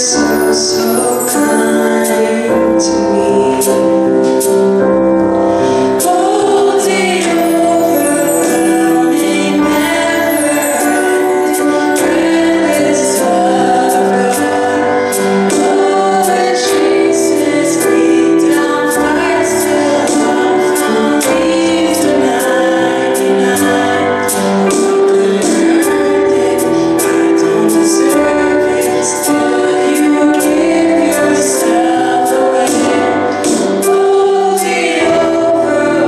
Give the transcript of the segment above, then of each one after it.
so, so kind to me. Oh, the overwhelming, never-ending, reckless love of God. Oh, it chases me down, fights till I'm found, leaves the 99. Oh, I could earn it, I don't deserve it. Still, you give yourself away. Oh, the overwhelming,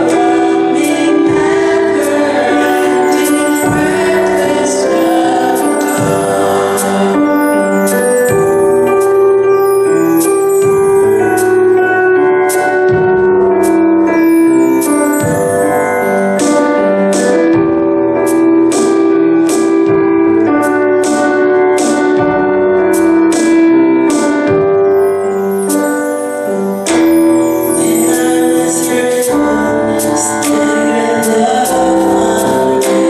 never-ending, reckless love of God. When I was hurtful, still your love found me.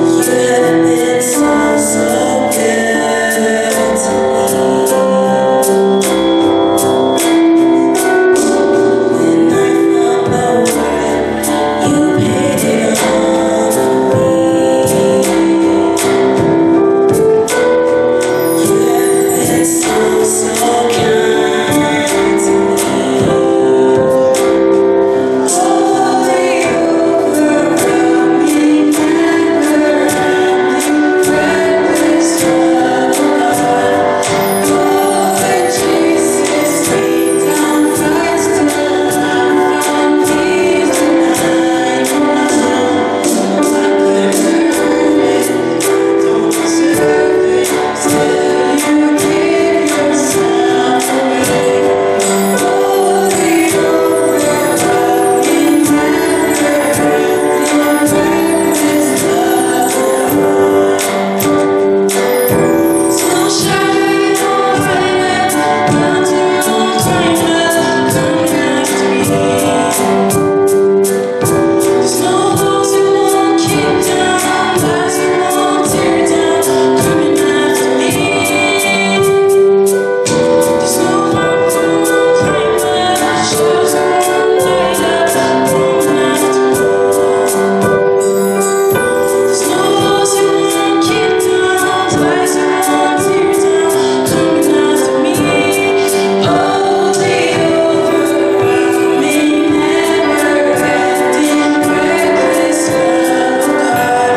You have been so, so good to me. When I found no worth, you paid it all for me. You have been so, so kind to me. Oh, the overwhelming, never-ending, reckless love of God. Oh, it chases me down, fights till I'm found, leaves the 99. I could earn it, I don't deserve it. Still, you give yourself away. Oh, the overwhelming, never-ending, reckless love of God. Snow shadow rider, mountain climber, coming after me. There's no walls you won't kick down, lies you won't tear down, coming after me. There's no mountain you won't climb up, shadows you won't light up, coming after me. There's no walls you won't kick down, lies you won't tear down, coming after me. Oh, the overwhelming, never-ending, reckless love of God.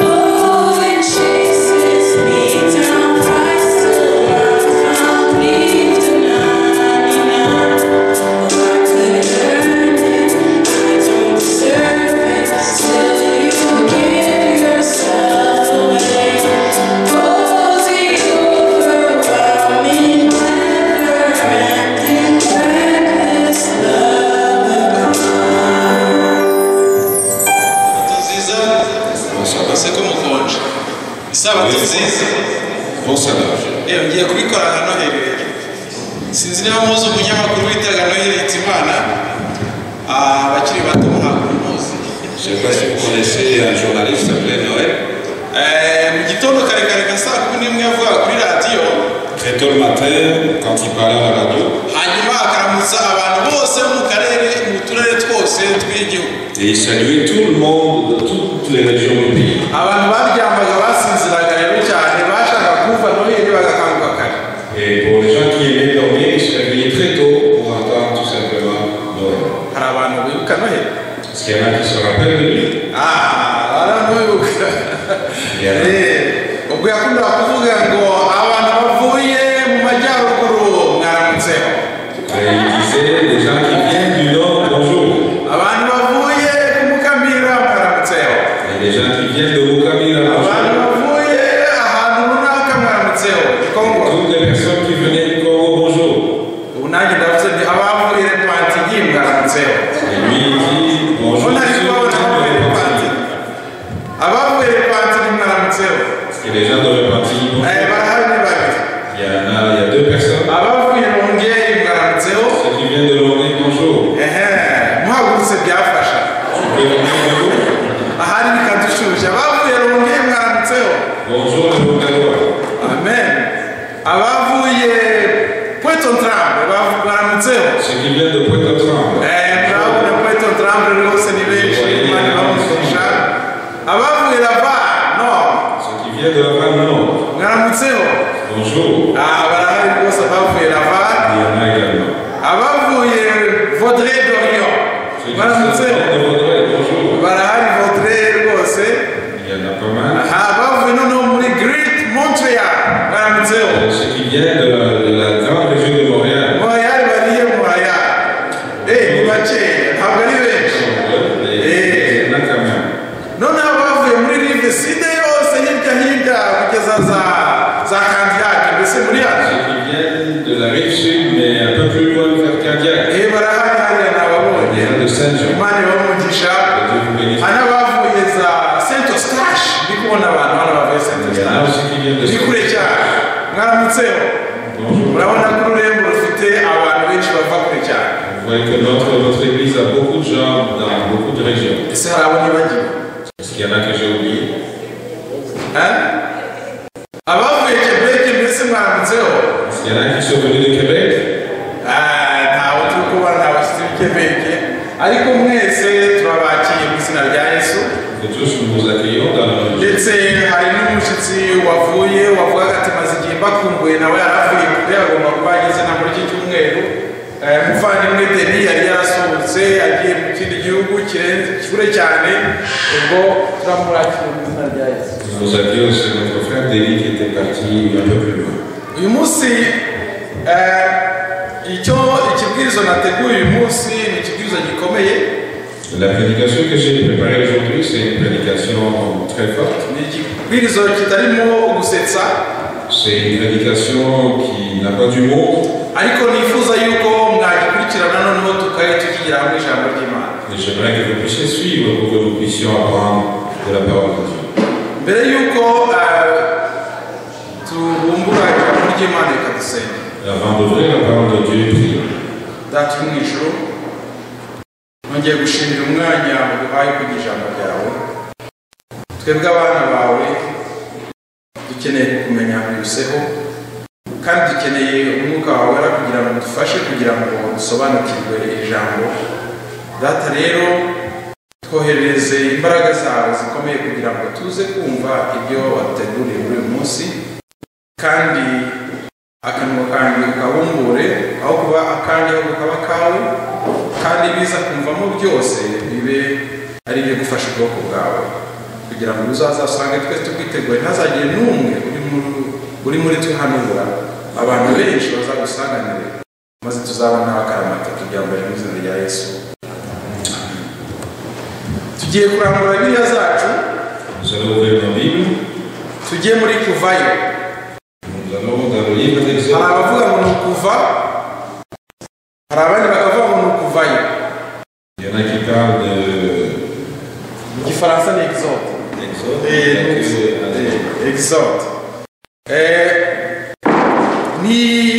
Oh, it chases me down, fights till I'm found, leaves the 99. Oh, I could earn it, I don't deserve it. Still, you give yourself away. Oh, the overwhelming, never-ending, reckless love of God. Nziza ese ko mukonje, isabato nziza. Bon sabbat. Yewe, ngiye kubikora nka Noheli rero. Sinzi niba muzi umunyamakuru witaga Noheli Hitimana. Ah, abakiri bato ntabwo muzi. Je ne sais pas si vous connaissez un journaliste qui s'appelait Noël. Mu gitondo kare kare nka saa 11 yavugaga kuri radiyo. Très tôt le matin, quand il parlait à la radio, Hanyuma akaramutsa abantu bose mu karere, mu turere twose tw'igihugu. Et il saluait tout le monde de toutes les régions du pays. Abantu baryamaga basinziraga rero cyane bashaka kumva Noheli bagakanguka kare. Et pour les gens qui aimaient dormir, ils se réveillaient très tôt pour entendre tout simplement Noël. Hari abantu bibuka Noheli? Est-ce qu'il y en a qui se rappellent de lui? Ah, baramubibuka. Il y en a. Ubwo yakundaga kuvuga ngo abantu bavuye mu majyaruguru mwaramutseho. Et il disait, les gens qui viennent du nord, bonjour. Abantu bavuye ku Mukamira mwaramutseho. Et les gens qui viennent de Mukamira, Abantu bonjour. Bavuye ahantu runaka mwaramutseho, Gikongoro. Toutes les personnes qui venaient du Congo, bonjour. Ubu nanjye ndavuze nti abavuye Repentigny mwaramutseho. Et lui, il dit, bonjour. Ubwo nari Ceux qui kubabona viennent abavuye de Repentigny. Repentigny. Abavuye Repentigny mwaramutseho. Et les gens de Repentigny, bonjour. Barahari ni babiri. Il y en a, il y a deux personnes. Abavuye Longueuil mwaramutseho. Ceux qui viennent de Longueuil, bonjour. Ehe, muhagurutse byafasha. Vous pouvez venir debout. Ahari bikadushyushya. Abavuye Longueuil mwaramutseho. Bonjour les Montréalois. Amen. Abavuye Pointe-aux-Trembles baramutseho. Ceux qui viennent de Pointe-aux-Trembles. Murabona Pointe-aux-Trembles rwose ni benshi, Imana ibamugisha. Abavuye Laval Nord. Ceux qui viennent de Laval Nord. Mwaramutseho. Bonjour. Barahari rwose abavuye Laval. Il y en a également. Abavuye Vaudreuil-Dorion. Mwaramutseho. Bonjour. Barahari Vaudreuil rwose. Il y en a pas mal. Abavuye noneho muri Great Montreal. Mwaramutseho. Ceux qui viennent de la grande région de Montréal. Montréal bariye Montréal. Ni bakeya, ntabwo ari benshi. Il y en a quand même. Noneho abavuye muri Rive-Sud yose hirya hirya kugeza za Candiac, mbese muri hano. Ceux qui viennent de la Rive-Sud, mais un peu plus loin vers Candiac. Barahari hariya nababonye. Il y en a de Saint-Jean. Imana ibamugisha. Que Dieu vous bénisse. Hari n'abavuye za Saint-Eustache, ndi kubona abantu hano bavuye Il y en a Saint-Eustache. aussi qui viennent de Ni kure cyane. Mwaramutseho. Bonjour. Murabona ko ururembo rufite abantu benshi bava kure cyane. Vous voyez que notre église a beaucoup de gens dans beaucoup de régions. Ese hari abo nibagiwe? Est-ce qu'il y en a que j'ai oublié? Abavuye Quebec mbese mwaramutseho? Est-ce qu'il y en a qui sont venus de Québec? Ntawe turi kubona abashyitsi b'i Québec, ariko mwese turabakiye mu izina rya Yesu. Nous tous nous vous accueillons dans le nom de Jésus. Ndetse hari n'umushyitsi wavuye wavugaga ati maze igihe mbakumbuye, nawe yaravuye kure, agomba kuba ageze na muri iki cyumweru. Umuvandimwe Denis yari yarasohotse agiye mu kindi gihugu kure cyane, ubwo turamwakira mu izina rya Yesu. Nous vous accueillons aussi notre frère Denis qui était parti un peu plus loin. Uyu munsi icyo ikibwirizo nateguye uyu munsi ni ikibwirizo gikomeye. La prédication que j'ai préparée aujourd'hui, c'est une prédication très forte. Ni ikibwirizo kitarimo gusetsa. C'est une prédication qui n'a pas d'humour. Ariko nifuza yuko mwagikurikirana noneho tukaye tukigira hamwe ijambo ry'Imana. Et j'aimerais que vous puissiez suivre pour que nous puissions apprendre de la parole de Dieu. Mbere yuko tubumbura ijambo ry'Imana, reka dusenge. Avant d'ouvrir la parole de Dieu, prions. Data uri mu ijuru, nongeye gushimira umwanya uduhaye kugira ijambo ryawe. Twebwe abana bawe dukeneye kukumenya biruseho, kandi dukeneye umwuka wawe wera kugira ngo udufashe kugira ngo dusobanukirwe ijambo. Data rero twoherereze imbaraga zawe zikomeye kugira ngo tuze kumva ibyo waduteguriye muri uyu munsi, kandi akanwa kanjye ukabumbure, aho kuba akanjye ahubwo kaba akawe, kandi biza kumvamo byose bibe ari ibyo gufasha ubwoko bwawe, kugira ngo uzazasange twese tubwiteguye, ntazagire n'umwe uri muri twe hanura, abantu benshi bazagusanganire, maze tuzabona akaramata tubyambaye mu izina rya Yesu. Tugiye kurambura Bibiliya zacu. Nous allons ouvrir nos Bibles. Tugiye muri Kuvayo. Nous allons dans le livre d'Exode. Hari abavuga ngo ni ukuva, hari abandi bakavuga ngo ni ukuvayo. Il y en a qui parlent de Mu gifaransa ni Exode. Exode. Exode. Ni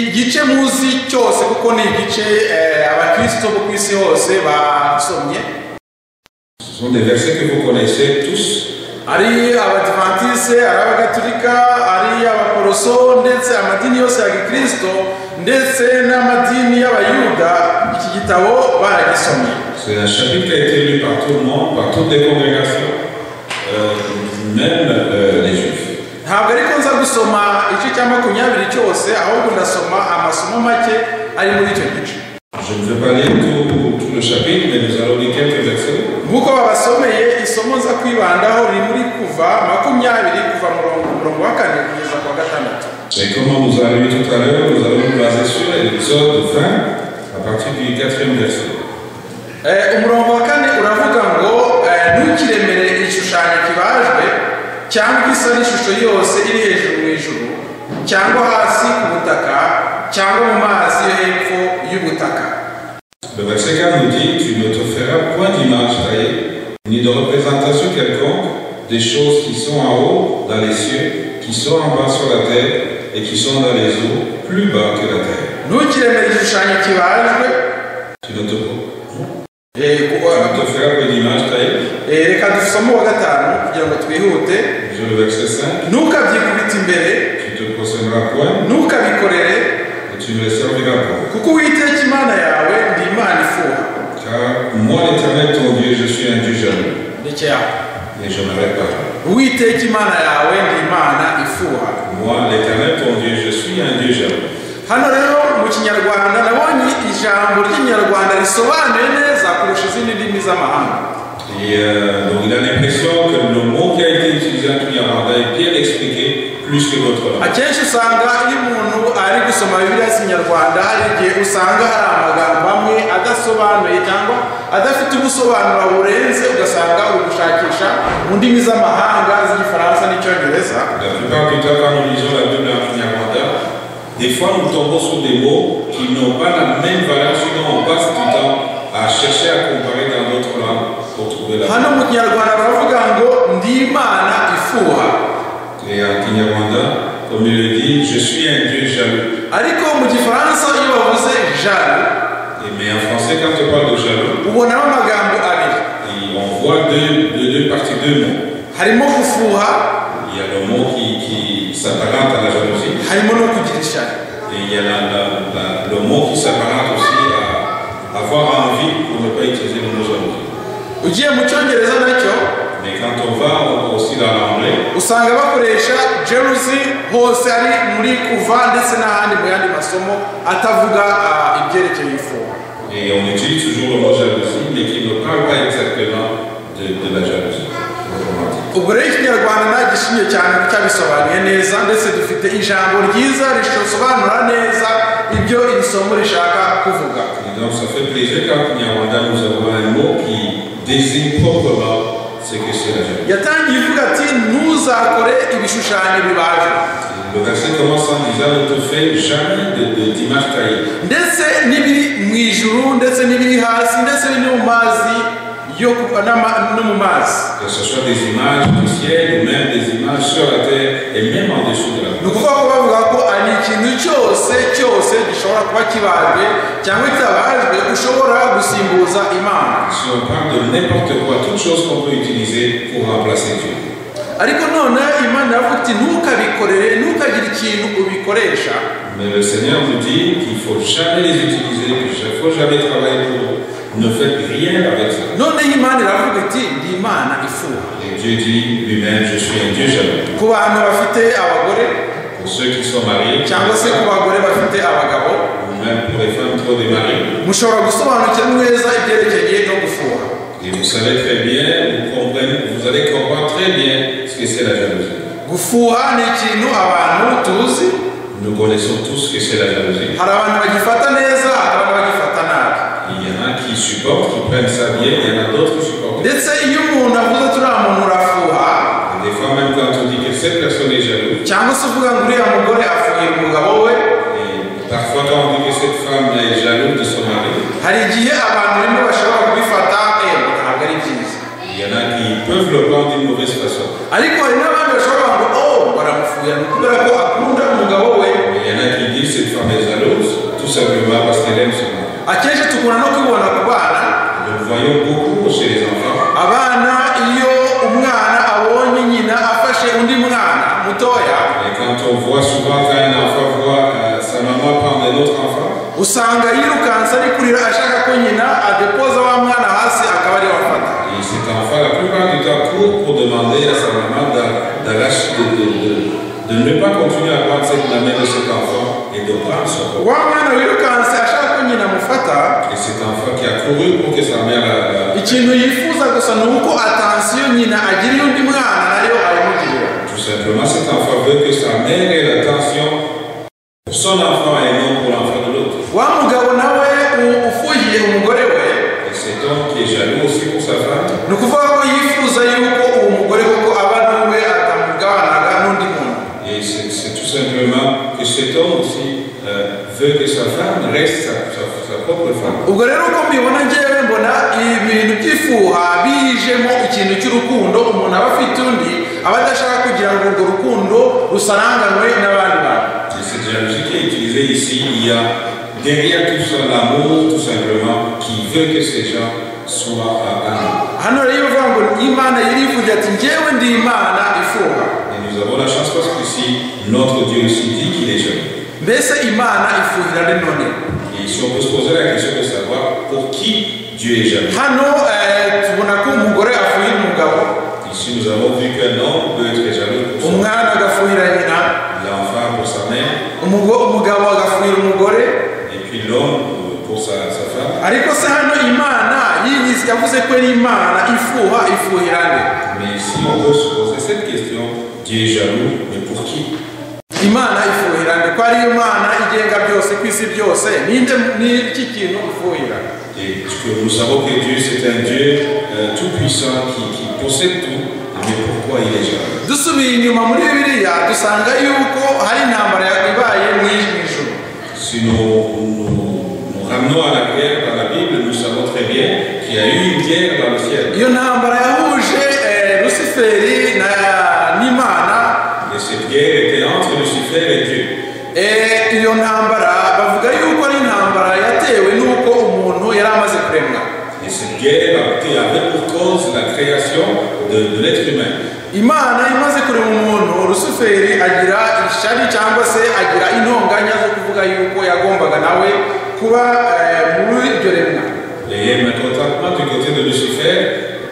igice muzi cyose kuko ni igice abakristo bo ku isi hose basomye. Ce sont des versets que vous connaissez tous. Ari abadivantise, ari abagatulika, ari abaporoso, ndetse amadini yose ya gikristo, ndetse n'amadini y'abayuda, iki gitabo baragisomye. C'est un chapitre qui a été lu par tout le monde, par toutes les congrégations, même les juifs. Ntabwo ariko nza gusoma igice cya 20 cyose, ahubwo ndasoma amasomo make ari muri icyo gice. Je ne veux pas lire tout le chapitre, mais nous allons lire quelques versets. Nk'uko babasomeye, isomo nza kwibandaho riri muri Kuva 20, kuva murongo wa 4 kugeza ku wa 6. Et comme on nous a lu tout à l'heure, nous allons nous baser sur l'Exode 20, à partir du 4e verset. Umurongo wa 4 uravuga ngo ntukiremere igishushanyo kibajwe cyangwa isa n'ishusho yose iri hejuru mu ijuru cyangwa hasi ku butaka cyangwa mu mazi yo hepfo y'ubutaka. Le verset 4 nous dit: tu ne te feras point d'image taillée, ni de représentation quelconque des choses qui sont en haut dans les cieux, qui sont en bas sur la terre et qui sont dans les eaux plus bas que la terre. Ntukiremere igishushanyo kibajwe. Tu ne te feras point d'image taillée. Reka dusome uwa 5 kugira ngo twihute. Je le verset 5. Ntukabyiremere feras point, Ntukabikorere, et tu ne les serviras point. Kuko Uwiteka Imana yawe ndi Imana ifuha. Car moi, l'Éternel ton Dieu, je suis un Dieu jaloux, Ndekeye aho. Et je m'arrête par là. Uwiteka Imana yawe ndi Imana ifuha. Moi, l'Éternel ton Dieu, je suis un Dieu jaloux. Hano rero mu Kinyarwanda nabonye ijambo ry'Ikinyarwanda risobanuye neza kurusha izindi ndimi z'amahanga. Et donc il a l'impression que le mot qui a été utilisé en Kinyarwanda est bien expliqué plus que d'autres langues. Akenshi usanga iyo umuntu ari gusoma Bibiliya y'Ikinyarwanda, hari igihe usanga hari amagambo amwe adasobanuye cyangwa adafite ubusobanuro burenze, ugasanga uri gushakisha mu ndimi z'amahanga z'Igifaransa n'Icyongereza. La plupart du temps, quand nous lisons la Bible en Kinyarwanda, des fois nous tombons sur des mots qui n'ont pas la même valeur, sinon on passe du temps à chercher à comparer dans d'autres langues pour trouver la Hano mu Kinyarwanda baravuga ngo ndi Imana ifuha. Et en Kinyarwanda, comme il le dit, je suis un Dieu jaloux. Ariko mu Gifaransa iyo bavuze jaloux, Et mais en français, quand on parle de jaloux, ubonamo amagambo abiri. Et on voit deux parties, deux mots. Harimo gufuha, Il y a le mot qui s'apparente à la jalousie, harimo no kugira ishyari. Et il y a le mot qui s'apparente aussi à avoir envie, pour ne pas utiliser le mot jalousie. Ugiye mu Cyongereza nacyo, Mais quand on va aussi dans l'anglais, usanga bakoresha jealousy hose, ari muri kuva ndetse n'ahandi mu yandi masomo atavuga ibyerekeye ifuha. Et on utilise toujours le mot jalousie, mais qui ne parle pas exactement de la jalousie, proprement dit. Ubwo rero Ikinyarwanda nagishimye cyane kuko cyabisobanuye neza, ndetse dufite ijambo ryiza risobanura neza ibyo iri somo rishaka kuvuga. Et donc ça fait plaisir qu'en Kinyarwanda nous avons un mot qui désigne proprement ce que c'est la jalousie. Yatangiye ivuga ati ntuzakore ibishushanyo bibajwe, Le verset commence en disant: ne te fais jamais d'image taillée. Ndetse n'ibiri mu ijuru, ndetse n'ibiri hasi, ndetse no mu mazi yo no mu mazi. Que ce soit des images du ciel ou même des images sur la terre et même en dessous de la Ni terre. ukuvuga ko bavuga ko ari ikintu cyose cyose gishobora kuba kibajwe cyangwa kitabajwe ushobora gusimbuza Imana. Si on parle de n'importe quoi, toute chose qu'on peut utiliser pour remplacer Dieu. Ariko none Imana iravuga iti ntukabikorere, ntukagire ikintu ubikoresha. Mais le Seigneur nous dit qu'il ne faut jamais les utiliser, qu'il ne faut jamais travailler pour eux. Ne faites rien avec ça. Noneho Imana iravuga iti ndi Imana ifuha. Et Dieu dit lui-même: je suis un Dieu jaloux. Ku bantu bafite abagore, Pour ceux qui sont mariés, cyangwa se ku bagore bafite abagabo, ou même pour les femmes trop démariées, mushobora gusobanukirwa neza ibyerekeye no gufuha. Et vous savez très bien, vous comprenez, vous allez comprendre très bien ce que c'est la jalousie. Gufuha ni ikintu abantu tuzi. Nous connaissons tous ce que c'est la jalousie. Hari abantu bagifata neza, hari abantu bagifata nabi. Il y en a qui supportent, qui prennent ça bien, il y en a d'autres qui supportent. Ndetse iyo umuntu avuze ati uriya muntu urafuha, Et des fois même quand on dit que cette personne est jalouse, cyangwa se uvuga ngo uriya mugore afuhira umugabo we, et parfois quand on dit que cette femme est jalouse de son mari, hari igihe abantu rimwe bashobora kubifata ntabwo ari byiza. Il y en a qui peuvent le prendre d'une mauvaise façon. Ariko hari n'abandi bashobora kuvuga ngo oh, baramufuhira ni ukubera ko akunda umugabo we. Mais il y en a qui disent: cette femme est jalouse, tout simplement parce qu'elle aime son mari. Akenshi tukunda no kubibona ku bana. Nous le voyons beaucoup chez les enfants. Abana, iyo umwana abonye nyina afashe undi mwana mutoya, Et quand on voit souvent quand un enfant voit sa maman prendre un autre enfant, usanga yirukanse ari kurira ashaka ko nyina adepoza wa mwana hasi akaba ariwe afata. Et cet enfant, la plupart du temps, court pour demander à sa maman de ne pas continuer à prendre la main de cet enfant et de prendre son corps. Wa mwana wirukanse ashaka ko nyina amufata, Et cet enfant qui a couru pour que sa mère ikintu yifuza gusa ni uko attention nyina agiriye undi mwana nayo ayimugirira. Tout simplement, cet enfant veut que sa mère ait l'attention pour son enfant et non pour l'enfant de l'autre. Wa mugabo nawe ufuhiye umugore we, Et cet homme qui est jaloux aussi pour sa femme, ni ukuvuga ko yifuza yuko uwo mugore koko aba ari uwe atamugabanaga n'undi muntu. Et c'est tout simplement que cet homme aussi veut que sa femme reste sa propre femme. Ubwo rero uko mbibona njyewe, mbona ibintu by'ifuha bijemo ikintu cy'urukundo umuntu aba afite undi, aba adashaka kugira ngo urwo rukundo rusaranganywe n'abandi bantu. Et cette jalousie qui est utilisée ici, il y a derrière tout ça l'amour, tout simplement, qui veut que ces gens soit à nous. Hano rero uvuga ngo Imana yirivugira ati njyewe ndi Imana ifuha. Et nous avons la chance parce que si notre Dieu aussi dit qu'il est jaloux. Mbese Imana ifuhira nde none? Et si on peut se poser la question de savoir pour qui Dieu est jaloux. Hano tubona ko umugore afuhira umugabo. Ici nous avons vu qu'un homme peut être jaloux pour son Umwana agafuhira nyina. L'enfant pour sa mère. Umugabo agafuhira umugore. Et puis l'homme pour sa femme. Ariko se hano Imana yavuze ko ari Imana ifuha, ifuhira nde? Mais ici on peut se poser cette question, Dieu est jaloux, mais pour qui? Imana ifuhira nde? Ko ari Imana igenga byose ku isi byose, ninde n'iki kintu ifuhira? Et que nous savons que Dieu c'est un Dieu tout-puissant qui possède tout, mais pourquoi il est jaloux? Dusubiye inyuma muri Bibiliya dusanga yuko hari intambara ibaye mu ijuru. Si nous ramenons à la guerre dans la Bible, nous savons très bien qu'il y a eu une guerre dans le ciel. Iyo ntambara yahuje Luciferi n'Imana. Et cette guerre était entre Lucifer et Dieu. Iyo ntambara bavuga yuko ari intambara yatewe n'uko umuntu yari amaze kuremwa. Et cette guerre avait pour cause la création de l'être humain. Imana imaze kurema umuntu, Luciferi agira ishyari cyangwa se agira intonganya zo kuvuga yuko yagombaga nawe kuba muri iryo remwa. Et mécontentement du côté de Lucifer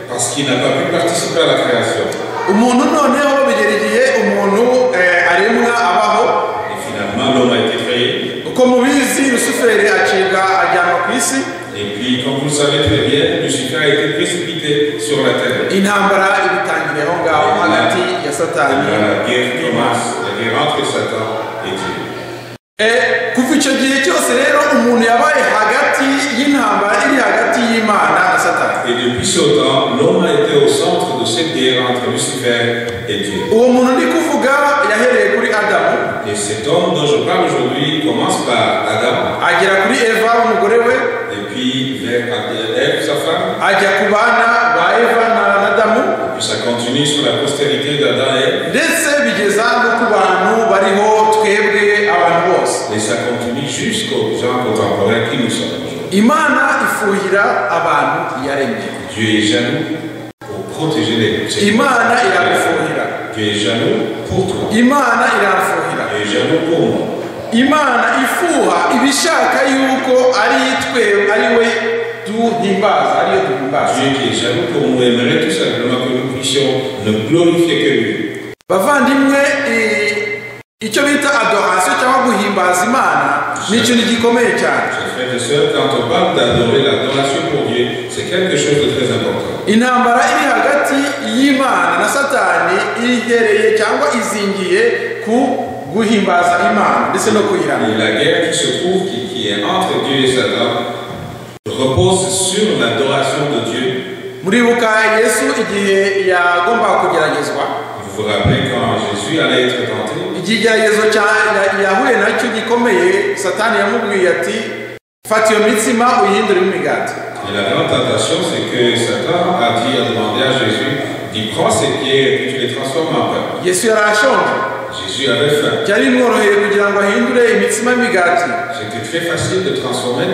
parce qu'il n'a pas pu participer à la création. Umuntu noneho bigera igihe umuntu aremwa abaho. Et finalement l'homme a été créé. Uko mubizi Luciferi acibwa ajyanwa ku isi. Et puis, comme vous le savez très bien, Lucifer a été précipité sur la terre. Intambara ibitangiriye aho ngaho hagati ya Satani. La guerre commence, la guerre entre Satan et Dieu. Kuva icyo gihe cyose rero umuntu yabaye hagati y'intambara iri hagati y'Imana na Satani. Et depuis ce temps, l'homme a été au centre de cette guerre entre Lucifer et Dieu. Uwo muntu ndi kuvuga yahereye kuri Adamu. Et cet homme dont je parle aujourd'hui commence par Adam. Agera kuri Eva umugore we. Et puis vers Ève, sa femme. Ajya ku bana ba Eva na Adamu. Et puis ça continue sur la postérité d'Adam et Ève. Ndetse bigeza no ku bantu bariho twebwe abantu bose. Et ça continue jusqu'aux gens contemporains qui nous sommes aujourd'hui. Imana ifuhira abantu yaremye. Dieu est jaloux pour protéger les. Imana iragufuhira. Dieu est jaloux pour toi. Imana irafuhira. Dieu est jaloux pour moi. Imana ifuha ibishaka yuko ari twe ari we duhimbaza, ariyo duhimbaza. Dieu qui est jaloux pour nous aimerait tout simplement que nous puissions ne glorifier que lui. Bavandimwe, icyo bita adoration cyangwa guhimbaza Imana ni ikintu gikomeye cyane. Chers frères et sœurs, quand on parle d'adorer, l'adoration pour Dieu, c'est quelque chose de très important. Intambara iri hagati y'Imana na Satani ihereye cyangwa izingiye ku guhimbaza Imana ndetse no kuyiramya. Et la guerre qui se trouve, qui est entre Dieu et Satan, repose sur l'adoration de Dieu. Muribuka Yesu igihe yagombaga kugeragezwa. Vous vous rappelez quand Jésus allait être tenté? Ikigeragezo yahuye nacyo gikomeye, Satani yamubwiye ati fata iyo mitsima uyihindure imigati. Et la grande tentation, c'est que Satan a dit, a demandé à Jésus, dit prends ces pierres et puis tu les transformes en pain. Yesu yari ashonje. Jésus avait faim. Byari bimworoheye kugira ngo ahindure imitsima y'imigati. C'était très facile de transformer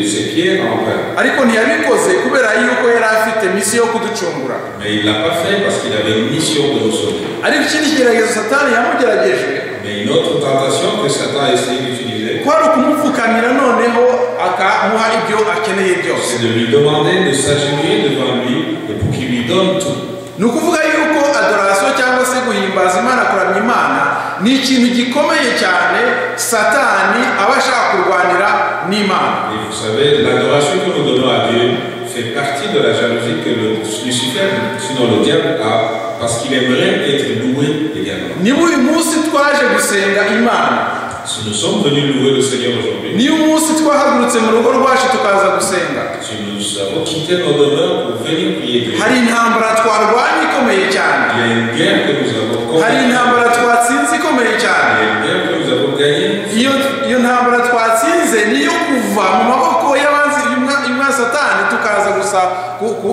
ces pierres en pain. Ariko ntiyabikoze kubera yuko yari afite misiyo yo kuducungura. Mais il l'a pas fait parce qu'il avait une mission de nous sauver. Ariko ikindi kigeragezo Satani yamugerageje. Mais une autre tentation que Satan a essayé d'utiliser, kwari ukumupfukamira noneho akamuha ibyo akeneye byose. C'est de lui demander de s'agenouiller devant lui et pour qu'il lui donne tout. Ni ukuvuga yuko adoration cyangwa se guhimbaza Imana, kuramya Imana ni ikintu gikomeye cyane Satani aba ashaka kurwanira n'Imana. Et vous savez, l'adoration que nous donnons à Dieu fait partie de la jalousie que le Lucifer, sinon le diable, a, parce qu'il aimerait être loué également. Niba uyu munsi twaje gusenga Imana, Si nous sommes venus louer le Seigneur aujourd'hui, niba umunsi twahagurutse mu rugo rwacu tukaza gusenga, si nous avons quitté nos demeures pour venir prier Dieu, hari intambara twarwanye ikomeye cyane, il y a une guerre que nous avons combattue, hari intambara twatsinze ikomeye cyane, il y a une guerre que nous avons gagnée. Iyo ntambara twatsinze niyo kuva mu maboko y'abanzi y'umwa Satani tukaza gusa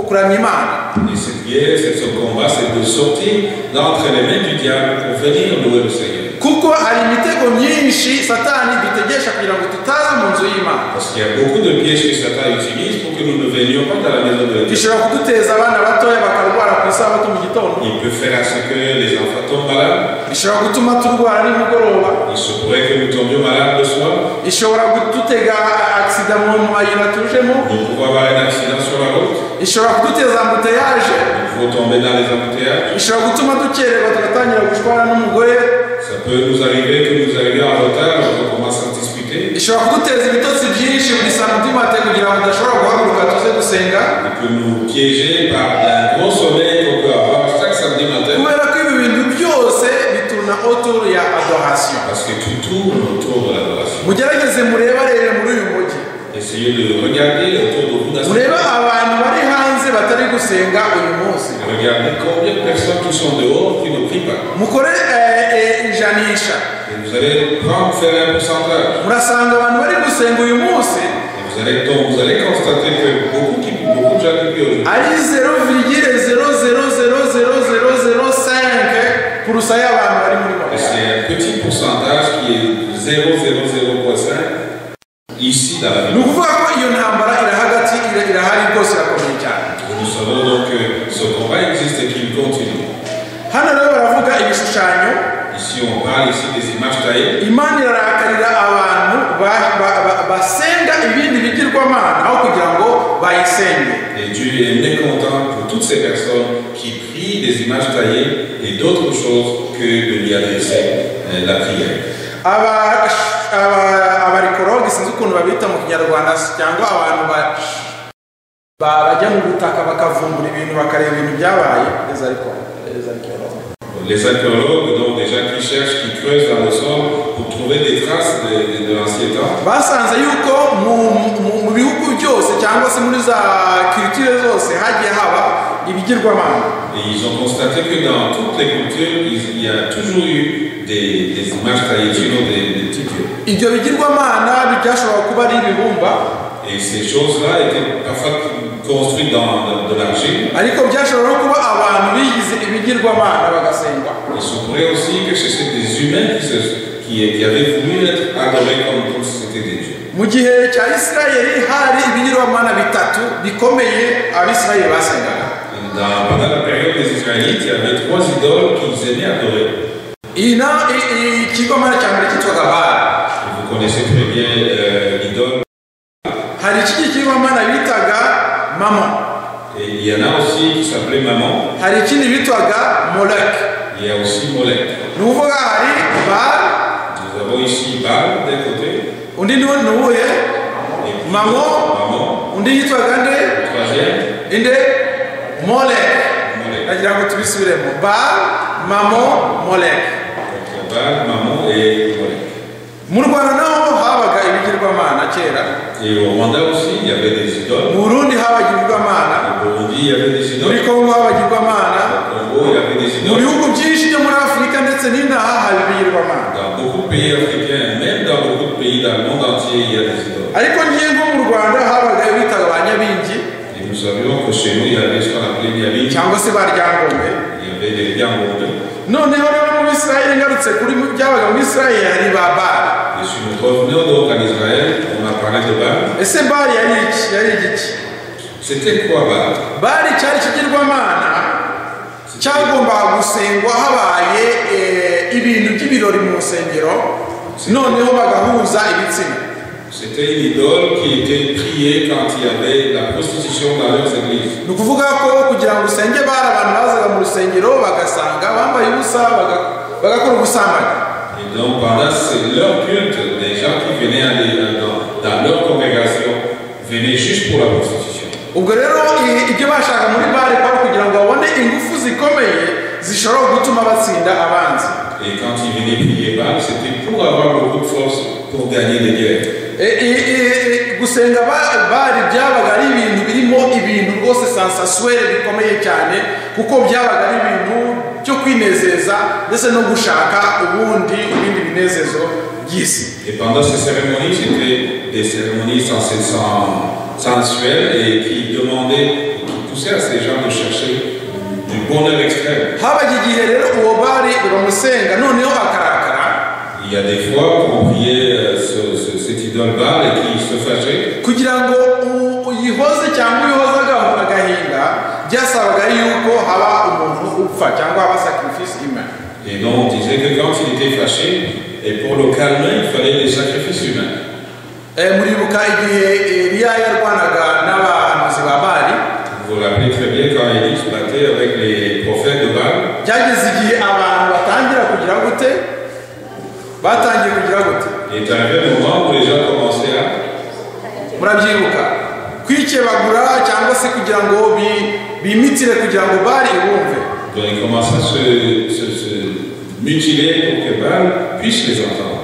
kuramya Imana. Et cette guerre, c'est ce combat, c'est de sortir d'entre les mains du diable pour venir louer le Seigneur. Kuko hari imitego myinshi Satani dutegesha kugira ngo tutaza mu nzu y'Imana. Parce qu'il y a beaucoup de pièges que Satan utilise pour que nous ne venions pas dans la maison de l'Éternel. Ishobora kuduteza abana batoya bakarwara ku isabato mu gitondo. Il peut faire à ce que les enfants tombent malades. Ishobora gutuma turwara nimugoroba. Il se pourrait que nous tombions malades le soir. Ishobora kudutega accident mu mayira tujemo. Nous pouvons avoir un accident sur la route. Ishobora kuduteza embouteillage. Nous pouvons tomber dans les embouteillages. Ishobora gutuma dukererwa tugatangira gushwana n'umugore. Ça peut nous arriver que nous arrivions en retard, on commence à discuter. Ishobora kuduteza ibitotsi byinshi buri samedi matin kugira ngo udashobora guhaguruka tuze gusenga. Il peut nous piéger par un gros sommeil qu'on peut avoir chaque samedi matin. Kubera ko ibi bintu byose bituruna autour ya adoration. Parce que tout tourne autour de l'adoration. Mugerageze murebarebe muri uyu mujyi. Essayez de regarder autour de vous dans cette Murebe abantu bari hanze batari gusenga uyu munsi. Regardez combien de personnes qui sont dehors qui ne prient pas. Mukore ijanisha. Et vous allez prendre, faire un pourcentage. Murasanga abantu bari gusenga uyu munsi. Et vous allez constater que beaucoup de gens qui prient aujourd'hui. Ari 0,0000005 pour cent y'abantu bari muri Montréal. C'est un petit pourcentage qui est 0,005 ici dans la ville. Ni ukuvuga ko iyo ntambara irahagati irahari rwose irakomeye cyane. Nous savons donc que ce combat existe et qu'il continue. Hano rero baravuga ibishushanyo. Ici on parle ici des images taillées. Imana irarakarira abantu basenga ibindi bigirwamana aho kugira ngo bayisenge. Et Dieu est mécontent pour toutes ces personnes qui prient des images taillées et d'autres choses que de lui adresser la prière. Abarikologi sinzi ukuntu babita mu Kinyarwanda cyangwa abantu bajya mu butaka bakavumbura ibintu bakareba ibintu byabaye. Les archéologues, donc des gens qui cherchent, qui creusent dans le sol pour trouver des traces de l'ancien temps. Basanze yuko mu bihugu byose cyangwa se muri za culture zose hagiye haba ibigirwamana. Et ils ont constaté que dans toutes les cultures, il y a toujours eu des images taillées, sinon des petits dieux. Ibyo bigirwamana byashobora kuba ari ibibumba. Et ces choses-là étaient parfois construites dans de l'argile. Ariko byashobora kuba abantu bigize ibigirwamana bagasengwa. Il se pourrait aussi que c'était des humains qui avaient voulu être adorés comme si c'était des dieux. Mu gihe cya Isirayeli hari ibigirwamana bitatu bikomeye Abisirayeli basengaga. Pendant la période des Israélites, il y avait trois idoles qu'ils aimaient adorer. Ikigirwamana cya mbere cyitwaga Baali. Vous connaissez très bien l'idole. Hari ikindi kigirwamana bitaga Mammon. Et il y en a aussi qui s'appelait Mammon. Hari ikindi bitwaga Molech. Il y a aussi Molech. Ni ukuvuga hari Baal. Nous avons ici Baal d'un côté. Undi ni uwuhe? Mammon. Mammon. Undi yitwaga nde? Troisième. Inde? Molech. Nagira ngo tubisubiremo. Baal, Mammon, Molech. Baal, Mammon et Molech. Mu Rwanda naho habaga ibigirwamana kera. Et au Rwanda aussi, il y avait des idoles. Mu Burundi habaga ibigirwamana. Au Burundi, il y avait des idoles. Muri Kongo habaga ibigirwamana. Au Congo, il y avait des idoles. Mu bihugu byinshi byo muri Afurika ndetse n'inaha haba ibigirwamana. Dans beaucoup de pays africains, même dans beaucoup de pays dans le monde entier, il y a des idoles. Ariko ngiye nko mu Rwanda habaga bitaga ba Nyabingi. Et nous savions que chez nous, il y avait ce qu'on appelait Nyabingi. Cyangwa se ba Ryangombe. Il y avait des Ryangombe. Noneho rero mu Isirayeli ngarutse kuri byabaga mu Isirayeli hari ba Baali. Et si nous revenons donc en Israël, on a parlé de Baal. Ese Baali yari iki? Yari igiki? C'était quoi Baal? Baali cyari ikigirwamana cyagombaga gusengwa habaye ibintu by'ibirori mu nsengero, noneho bagahuza ibitsina. C'était une idole qui était priée quand il y avait la prostitution dans leurs églises. Ni ukuvuga ko kugira ngo usenge Baali abantu bazaga mu rusengero bagasanga bambaye ubusa bagakora ubusambanyi. Et donc pendant leur culte, les gens qui venaient dans leur congrégation venaient juste pour la prostitution. Ubwo rero ibyo bashaka muri Baali kwari kugira ngo babone ingufu zikomeye zishobora gutuma batsinda abanzi. Et quand ils venaient prier Baal, c'était pour avoir beaucoup de force pour gagner des guerres. Gusenga Baali byabaga ari ibintu birimo ibintu rwose sensuel bikomeye cyane, kuko byabaga ari ibintu byo kwinezeza ndetse no gushaka ubundi ibindi binezezo by'isi. Et pendant ces cérémonies, c'était des cérémonies sensuelles et qui demandaient, qui poussaient à ces gens de chercher du bonheur extrême. Habaga igihe rero uwo Baali bamusenga noneho akarakara. Il y a des fois qu'on priait cette idole Baal et qui byasabaga yuko haba umuntu upfa cyangwa haba sacrifice humain. Et donc on disait que quand il était fâché, et pour le calmer, il fallait des sacrifices humains. Muribuka igihe Eliya yarwanaga n'abahanuzi ba Bali. Vous vous rappelez très bien quand Élie se battait avec les prophètes de Baal. Byageze igihe abantu batangira kugira gute? Batangiye kugira gute? Il est arrivé un moment où les gens commençaient à murabyibuka kwikebagura cyangwa se kugira ngo bimitire kugira ngo Bali ibumve. Donc ils commençaient à se mutiler pour que Baal puisse les entendre.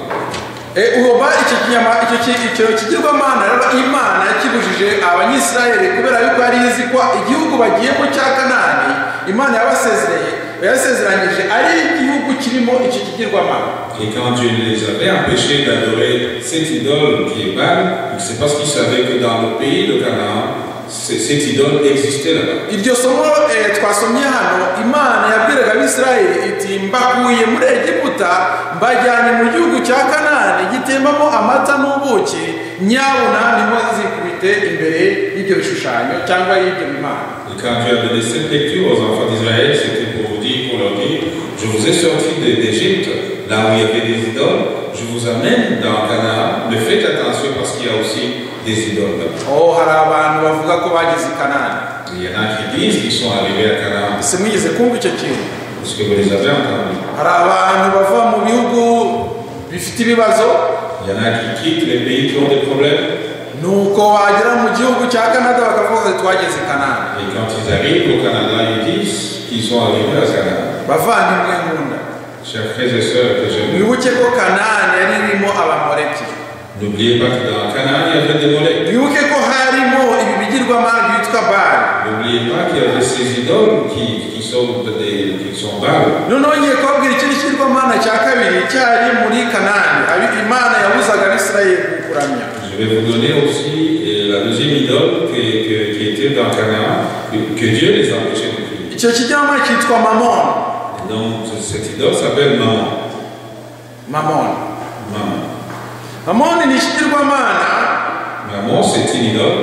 Uwo Bali icyo kigirwamana rero Imana yakibujije Abanyisirayeli kubera yuko yari izi ko igihugu bagiyemo cya Kanani Imana yabasezeranyije ari igihugu kirimo icyo kigirwamana. Et quand Dieu les avait empêchés d'adorer cette idole qui est Baal, c'est parce qu'ils savaient que dans le pays de Canaan, cette idole existait là-bas. Iryo somo twasomye hano, Imana yabwiraga Abisirayeli iti mbakuye muri Egiputa mbajyanye mu gihugu cya Kanani gitembamo amata n'ubuki, nyabuna ntimuzikubite imbere y'ibyo bishushanyo cyangwa y'ibyo bimana. Et quand Dieu a donné cette lecture aux enfants d'Israël, c'était pour vous dire, pour leur dire, je vous ai sorti d'Égypte, là où il y avait des idoles, je vous amène dans Canaan, mais faites attention parce qu'il y a aussi des idoles là-bas. Oh, hari abantu bavuga ko bageze i Kanani. Il y en a qui disent qu'ils sont arrivés à Canaan. Ese mwigeze kumva icyo kintu? Est-ce que vous les avez entendus? Hari abantu bava mu bihugu bifite ibibazo. Il y en a qui quittent les pays qui ont des problèmes. Nuko bagera mu gihugu cya Canada bakavuga ngo twageze i Kanani. Et quand ils arrivent au Canada, ils disent qu'ils sont arrivés à Canaan. Bavandimwe nkunda, Chers frères et sœurs que j'aime, mwibuke ko Kanani yari irimo Abamoreki. N'oubliez pas que dans Canaan, il y avait des Molech. Mwibuke ko harimo ibi bigirwamana byitwa Baal. N'oubliez pas qu'il y avait ces idoles qui sont Baal. Noneho ngiye kubabwira ikindi kigirwamana cya kabiri cyari muri Kanani, Imana yabuzaga Abisirayeli kuramya. Je vais vous donner aussi la deuxième idole qui était dans Canaan, que Dieu les empêchait de prier. Icyo kigirwamana cyitwa Mamon. Et donc cette idole s'appelle Mammon. Mammon. Mammon. Mammon ni ikigirwamana. Mammon, c'est une idole.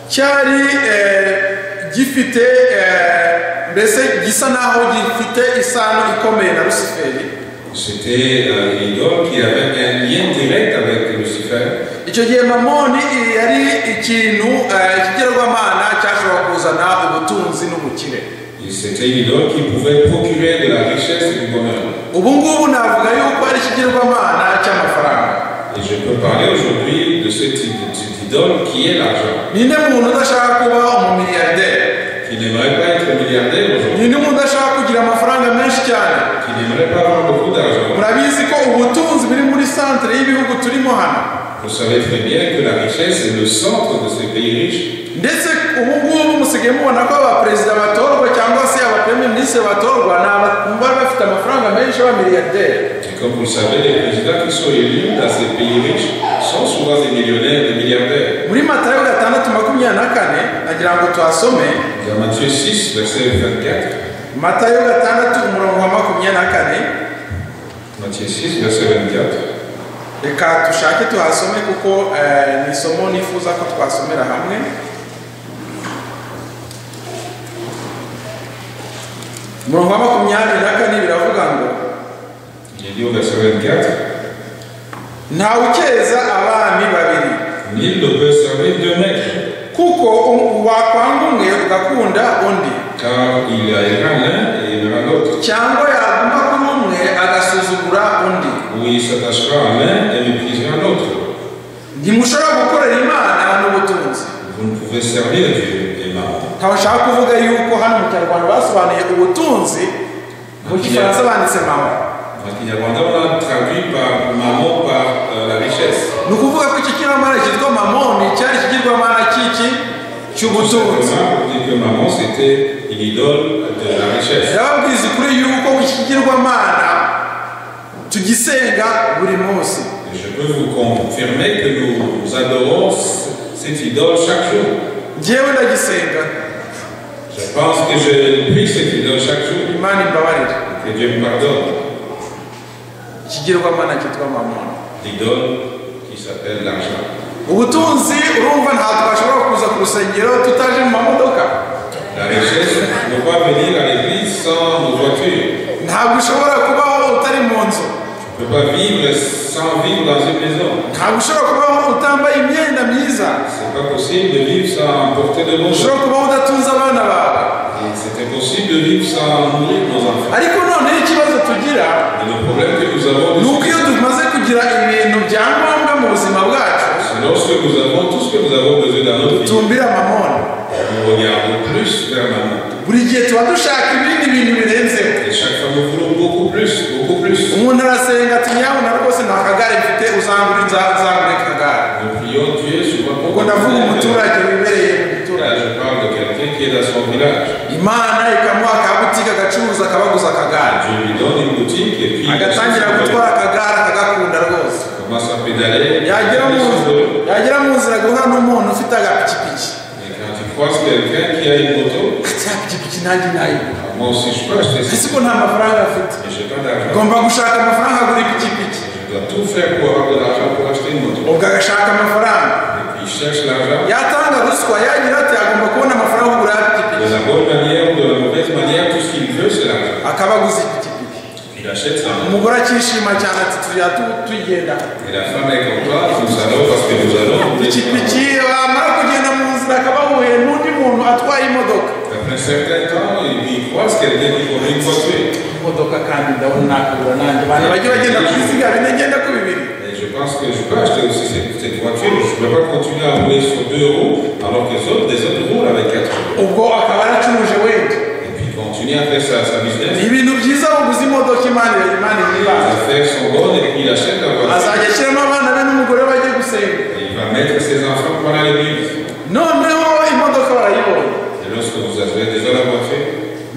Cyari gifite mbese gisa naho gifite isano ikomeye na Luciferi. C'était une idole qui avait un lien direct avec Lucifer. Icyo gihe Mamoni yari ikintu ikigirwamana cyashobora kuzana ubutunzi n'ubukire. C'était une idole qui pouvait procurer de la richesse et du bonheur. Ubu ngubu navuga yuko ari ikigirwamana cy'amafaranga. Et je peux parler aujourd'hui de cette idole qui est l'argent. Ninde muntu udashaka kuba umumiliyarderi? Qui n'aimerait pas être milliardaire aujourd'hui. Ninde muntu udashaka kugira amafaranga menshi cyane? Qui n'aimerait pas avoir beaucoup d'argent. Murabizi ko ubutunzi buri muri centre y'ibihugu turimo hano. Vous savez très bien que la richesse est le centre de ces pays riches. Ndetse ubu ngubu musigaye mubona ko abaperezida batorwa cyangwa se abapremier ministre batorwa ni abantu baba bafite amafaranga menshi b'abamiliyarderi. Et comme vous le savez, les présidents qui sont élus dans ces pays riches sont souvent des millionnaires, des milliardaires. Muri Matayo 6:24 nagira ngo tuhasome. Dans Matthieu 6, verset 24. Matayo 6 umurongo wa 24. Matthieu 6, verset 24. Reka tushake tuhasome kuko ni isomo nifuza ko twasomera hamwe. Umurongo wa 24 biravuga ngo, Il est dit au verset 24, ntawe ukeza abami babiri. Nul ne peut servir deux maîtres. Kuko wakwanga umwe ugakunda undi. Car il haïra l'un et aimera l'autre. Cyangwa yaguma kuri umwe agasuzugura undi. Ou il s'attachera à l'un et méprisera l'autre. Ntimushobora gukorera Imana n'ubutunzi. Vous ne pouvez servir Dieu et Mammon. Ntawe ushaka kuvuga yuko hano mu Kinyarwanda basobanuye ubutunzi, mu Gifaransa banditse Mammon. En Kinyarwanda, on a traduit par Mammon par la richesse. Ni ukuvuga ko iki kigirwamana cyitwa Mammon cyari ikigirwamana cy'iki cy'ubutunzi. On dit que Mammon c'était une idole de la richesse. Ndababwiza ukuri yuko iki kigirwamana tugisenga buri munsi. Je peux vous confirmer que nous adorons cette idole chaque jour. Njyewe ndagisenga. Je pense que je prie cette idole chaque jour. Imana imbabarire. Que Dieu me pardonne. Ikigirwamana cyitwa Mammon. L'idole qui s'appelle l'argent. Ubutunzi urumva ntabwo twashobora kuza ku rusengero tutaje mu mamodoka. La richesse ne peut pas venir à l'église sans nos voitures. Ntabwo ushobora kubaho utari mu nzu. Tu ne peux pas vivre sans vivre dans une maison. Ntabwo ushobora kubaho utambaye imyenda myiza. C'est pas possible de vivre sans porter de bons. Ushobora kubaho udatunze abana bawe. Et c'est impossible de vivre sans nourrir nos enfants. Ariko noneho ikibazo tugira, Et le problème que nous avons, ni uko iyo tumaze kugira ibintu bya ngombwa mu buzima bwacu, c'est lorsque nous avons tout ce que nous avons besoin dans notre vie, tumbira mamoni. Nous regardons plus vers maman. Buri gihe tuba dushaka ibindi bintu birenzeho. Et chaque fois nous voulons beaucoup plus, beaucoup plus. Umuntu arasenga ati nyabuna rwose nta kagare mfite, uzangure nzangure akagare. Nous prions Dieu souvent pour Ubwo ndavuga umuturage wibereye mu giturage. Là, je parle de quelqu'un qui est dans son village. Imana ikamuha akabutike agacuruza akabaguza akagare. Dieu lui donne une boutique et puis agatangira gutwara akagare akagakunda rwose. Commence à pédaler. Yagera mu nzira agahura n'umuntu ufite agapikipiki. Et quand tu croises quelqu'un qui a une moto, ati ya pikipiki nanjye nayigura. Moi aussi je peux acheter ça. Ese ko nta mafaranga afite? Et j'ai pas d'argent. Ngomba gushaka amafaranga agura ipikipiki. Je dois tout faire pour avoir de l'argent pour acheter une moto. Ubwo agashaka amafaranga. Et puis il cherche l'argent. Yatanga ruswa yagira ati agomba kubona amafaranga kugura ipikipiki. De la bonne manière ou de la mauvaise manière, tout ce qu'il veut, c'est l'argent. Akabaguza ipikipiki. Il achète ça. Umugore akishima cyane ati tujya tugenda. Et la femme est contente, nous allons parce que nous allons. Ipikipiki bamara kugenda mu nzira akaba ahuye n'undi muntu atwaye imodoka. Après un certain temps, il croise quelqu'un qui conduit une voiture. Imodoka kandi ndabona nakagura nanjye abantu bajye bagenda ku biziga bine ngenda ku bibiri. Et je pense que je peux acheter aussi cette voiture, je ne peux pas continuer à rouler sur deux roues alors que les autres roulent avec quatre roues. Ubwo akaba yaracuruje wenda. Et puis il continue à faire sa business. Ibintu byiza uguze imodoka Imana Imana Les affaires sont bonnes et puis il achète la voiture. Azajya ashyiramo abana be n'umugore bajye gusenga. Et il va mettre ses enfants pour aller à l'église. Noneho imodoka barayibonye. Et lorsque vous avez déjà la voiture,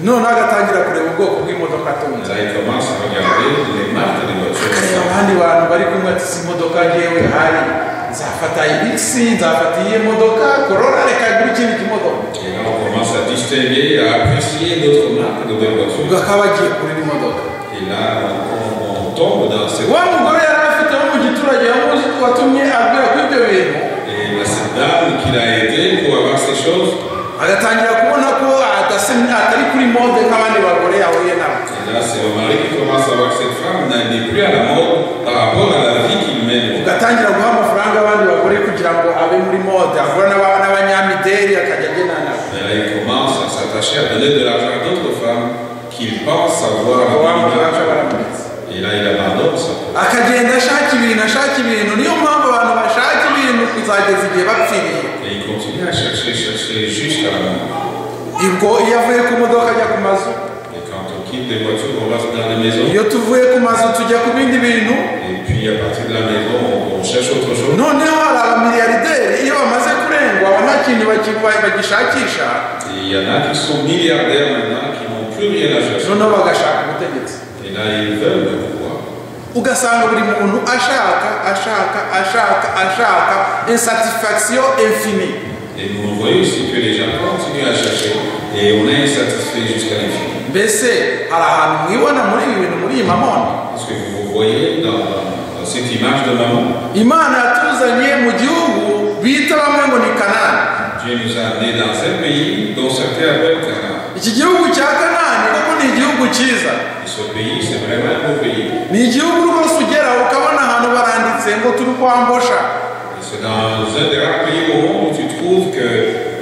noneho agatangira kureba ubwoko bw'imodoka atunze. Là, il commence à regarder les marques des voitures. Akareba abandi bantu bari kumwe ati si imodoka ngewe hari nzafata ibisi nzafata iyi modoka Corolla reka ngure ikindi kimodoka. Et là, on commence à distinguer, à apprécier d'autres marques de belles voitures. Ubwo akaba agiye kurira imodoka. Et là, on tombe dans cette. Wa mugore yari afite wo mu giturage watumye abwira kuri ibyo bintu. Et là, cette dame qui l'a aidé pour avoir ces choses. Agatangira kubona ko atari kuri mode nk'abandi bagore yahuye nabo. Et là, c'est le mari qui commence à voir que cette femme n'est plus à la mode par rapport à la vie qu'il mène. Ugatangira guha amafaranga abandi bagore kugira ngo abe muri mode, ahura n'abanyamideli akajya agendana nabo. Et là, il commence à s'attacher à donner de l'argent à d'autres femmes qu'il pense avoir la vie. Et là, il abandonne ça. Akagenda ashaka ibintu, niyo mpamvu abantu bashaka ibintu kuzageza igihe bapfiriye. Et il continue à chercher, chercher jusqu'à la mort. Ubwo iyo avuye ku modoka ajya ku mazu. Et quand on quitte les voitures, on va dans les maisons. Iyo tuvuye ku mazu tujya ku bindi bintu. Et puis à partir de la maison, on cherche autre chose. Noneho hari abamiliyarderi iyo bamaze kurengwa nta kintu bagishakisha. Et il y en a qui sont milliardaires maintenant, qui n'ont plus rien à chercher. Noneho bagashaka ubutegetsi. Et là, ils veulent le pouvoir. Ugasanga buri muntu ashaka ashaka ashaka ashaka insatisfaction infinie. Et nous voyons aussi que les gens continuent à chercher et on est insatisfait jusqu'à l'infini. Mbese hari ahantu mwibona muri ibi bintu muri iyi mamoni? Est-ce que vous vous voyez dans cette image de maman? Imana yatuzanye mu gihugu bita bamwe ngo ni Kanani. Dieu nous a amenés dans un pays dont certains appellent Canaan. Iki gihugu cya Kanani koko ni igihugu cyiza. Et ce pays, c'est vraiment un beau pays. Ni igihugu rwose ugera ukabona ahantu baranditse ngo turi kwambosha. Et c'est dans un des rares pays au monde où tu trouves que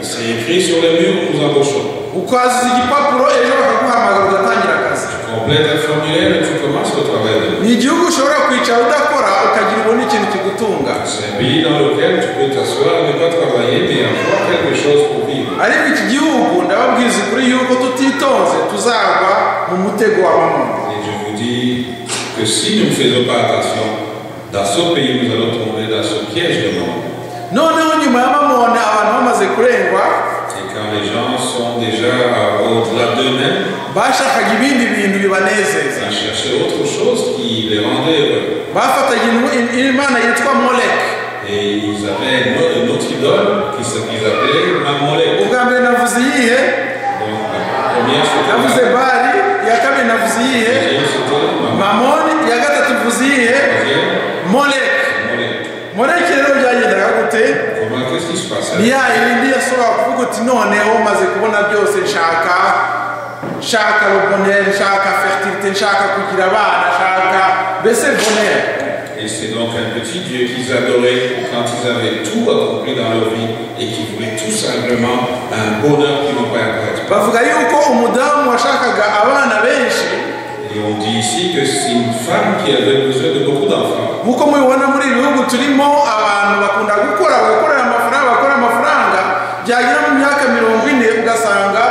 c'est écrit sur le mur où nous embauchons. Ukazuza igipapuro ejo bakaguhamagara ugatangira akazi. Tu complètes un formulaire et tu commences le travail demain. Ni igihugu ushobora kwicara udakora ukagira ubona ikintu kigutunga. C'est un pays dans lequel tu peux t'asseoir, ne pas travailler, mais avoir quelque chose pour vivre. Ariko iki gihugu ndababwiza ukuri yuko tutitonze tuzagwa mu mutego wa mamoni. Et je vous dis que si nous ne faisons pas attention, dans ce pays nous allons tomber dans ce piège de mamon. Noneho nyuma ya mamoni abantu bamaze kurengwa. Et quand les gens sont déjà au-delà d'eux-mêmes, bashakaga ibindi bintu bibanezeza. Ils cherchaient autre chose qui les rendait heureux. Bafataga imana yitwa Molek. Et ils avaient une autre idole qu'ils appelaient Molek. Ubwa mbere navuze iyihe? Donc la première c'était navuze Bali, iya kabiri navuze iyihe? Mamoni, iya gatatu mvuze iyihe? Molek. Molek rero byagendaga gute? Comment Qu'est-ce qui se passait? Ni ya yindi yashobora kuvuga uti noneho maze kubona byose, nshaka nshaka le bonheur, nshaka fertilité, nshaka kugira abana, nshaka mbese bonheur. Et c'est donc un petit Dieu qu'ils adoraient quand ils avaient tout accompli dans leur vie et qui voulaient tout simplement un bonheur qui n'ont pas apparaître. Bavuga yuko umudamu washakaga abana benshi, Et on dit ici que c'est une femme qui avait besoin de beaucoup d'enfants. Nk'uko mubibona muri ibi bihugu turimo, abantu bakunda gukora, bagakorera amafaranga, bakora amafaranga, byagera mu myaka 40 ugasanga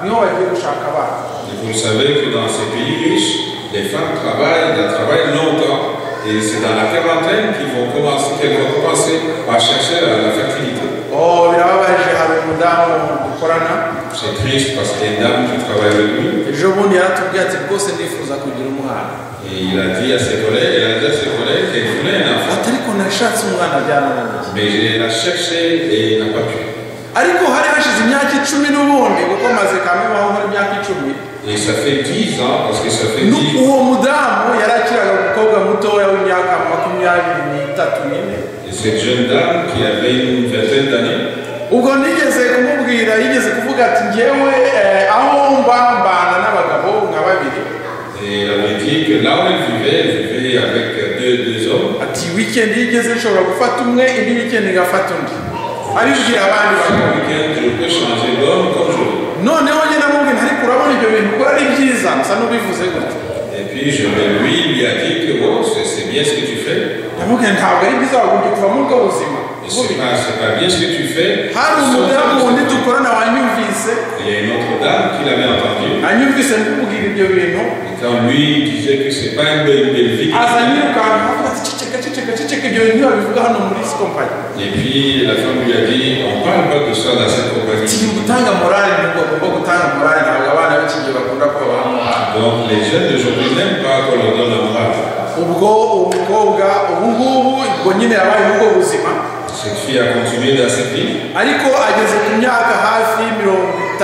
niho bagiye gushaka abana. Et vous le savez que dans ces pays riches, les femmes travaillent, elles travaillent longtemps. Et c'est dans la quarantaine qu'elles vont commencer à chercher la fertilité. Oh, birababaje, hari umudamu dukorana. C'est triste parce qu'il y a une dame qui travaille avec lui. Ejo bundi yaratubwiye ati rwose ndifuza kugira umwana. Et il a dit à ses collègues, elle a dit à ses collègues qu'elle voulait un enfant. Ati ariko nashatse umwana byarananiye. Mais elle a cherché et il n'a pas pu. Ariko hari hashize imyaka 10 n'ubundi, kuko maze kamwe aho muri imyaka 10. Et ça fait 10 ans, parce que ça fait 10 uwo mudamu yarakiraga umukobwa mutoya w'imyaka 23 nyine. Et cette jeune dame qui avait une vingtaine d'années, ubwo nigeze kumubwira, yigeze kuvuga ati njyewe aho mba mbana n'abagabo nka babiri. Et elle avait dit que là où elle vivait avec deux hommes. Ati weekend yigeze nshobora gufata umwe, indi weekend ngafata undi. Aribwira abandi bagabo. Weekend, je peux changer d'homme comme je veux. Noneho njye namubwira ariko urabona ibyo bintu ukora ari byiza, musa n'ubivuze gutya. Et puis je lui a dit que bon, c'est bien ce que tu fais. Ndamubwira ntabwo ari byiza, wagombye kuva muri ubwo buzima. Et c'est pas bien ce que tu fais. Hari umudamu wundi dukorana wanyumvise. Il y a une autre dame qui l'avait entendu. Anyumvise ndikubwira ibyo bintu. Et quand lui disait que c'est pas une belle vie. Aza yirukanka avuga ati ceceka ceceka ceceka, ibyo bintu babivuga hano muri iyi kompanyi. Et puis la femme lui a dit, on parle pas de ça dans cette compagnie. Ati gutanga morale nubwo bagomba gutanga morale, ntabwo abana b'iki gihe bakunda ko babaha morale. Donc les jeunes d'aujourd'hui n'aiment pas qu'on leur donne la morale. Ubwo umukobwa ubu ngubu ubwo nyine yabaye muri ubwo buzima. Cette fille a continué dans cette vie. Ariko ageze ku myaka hafi 38.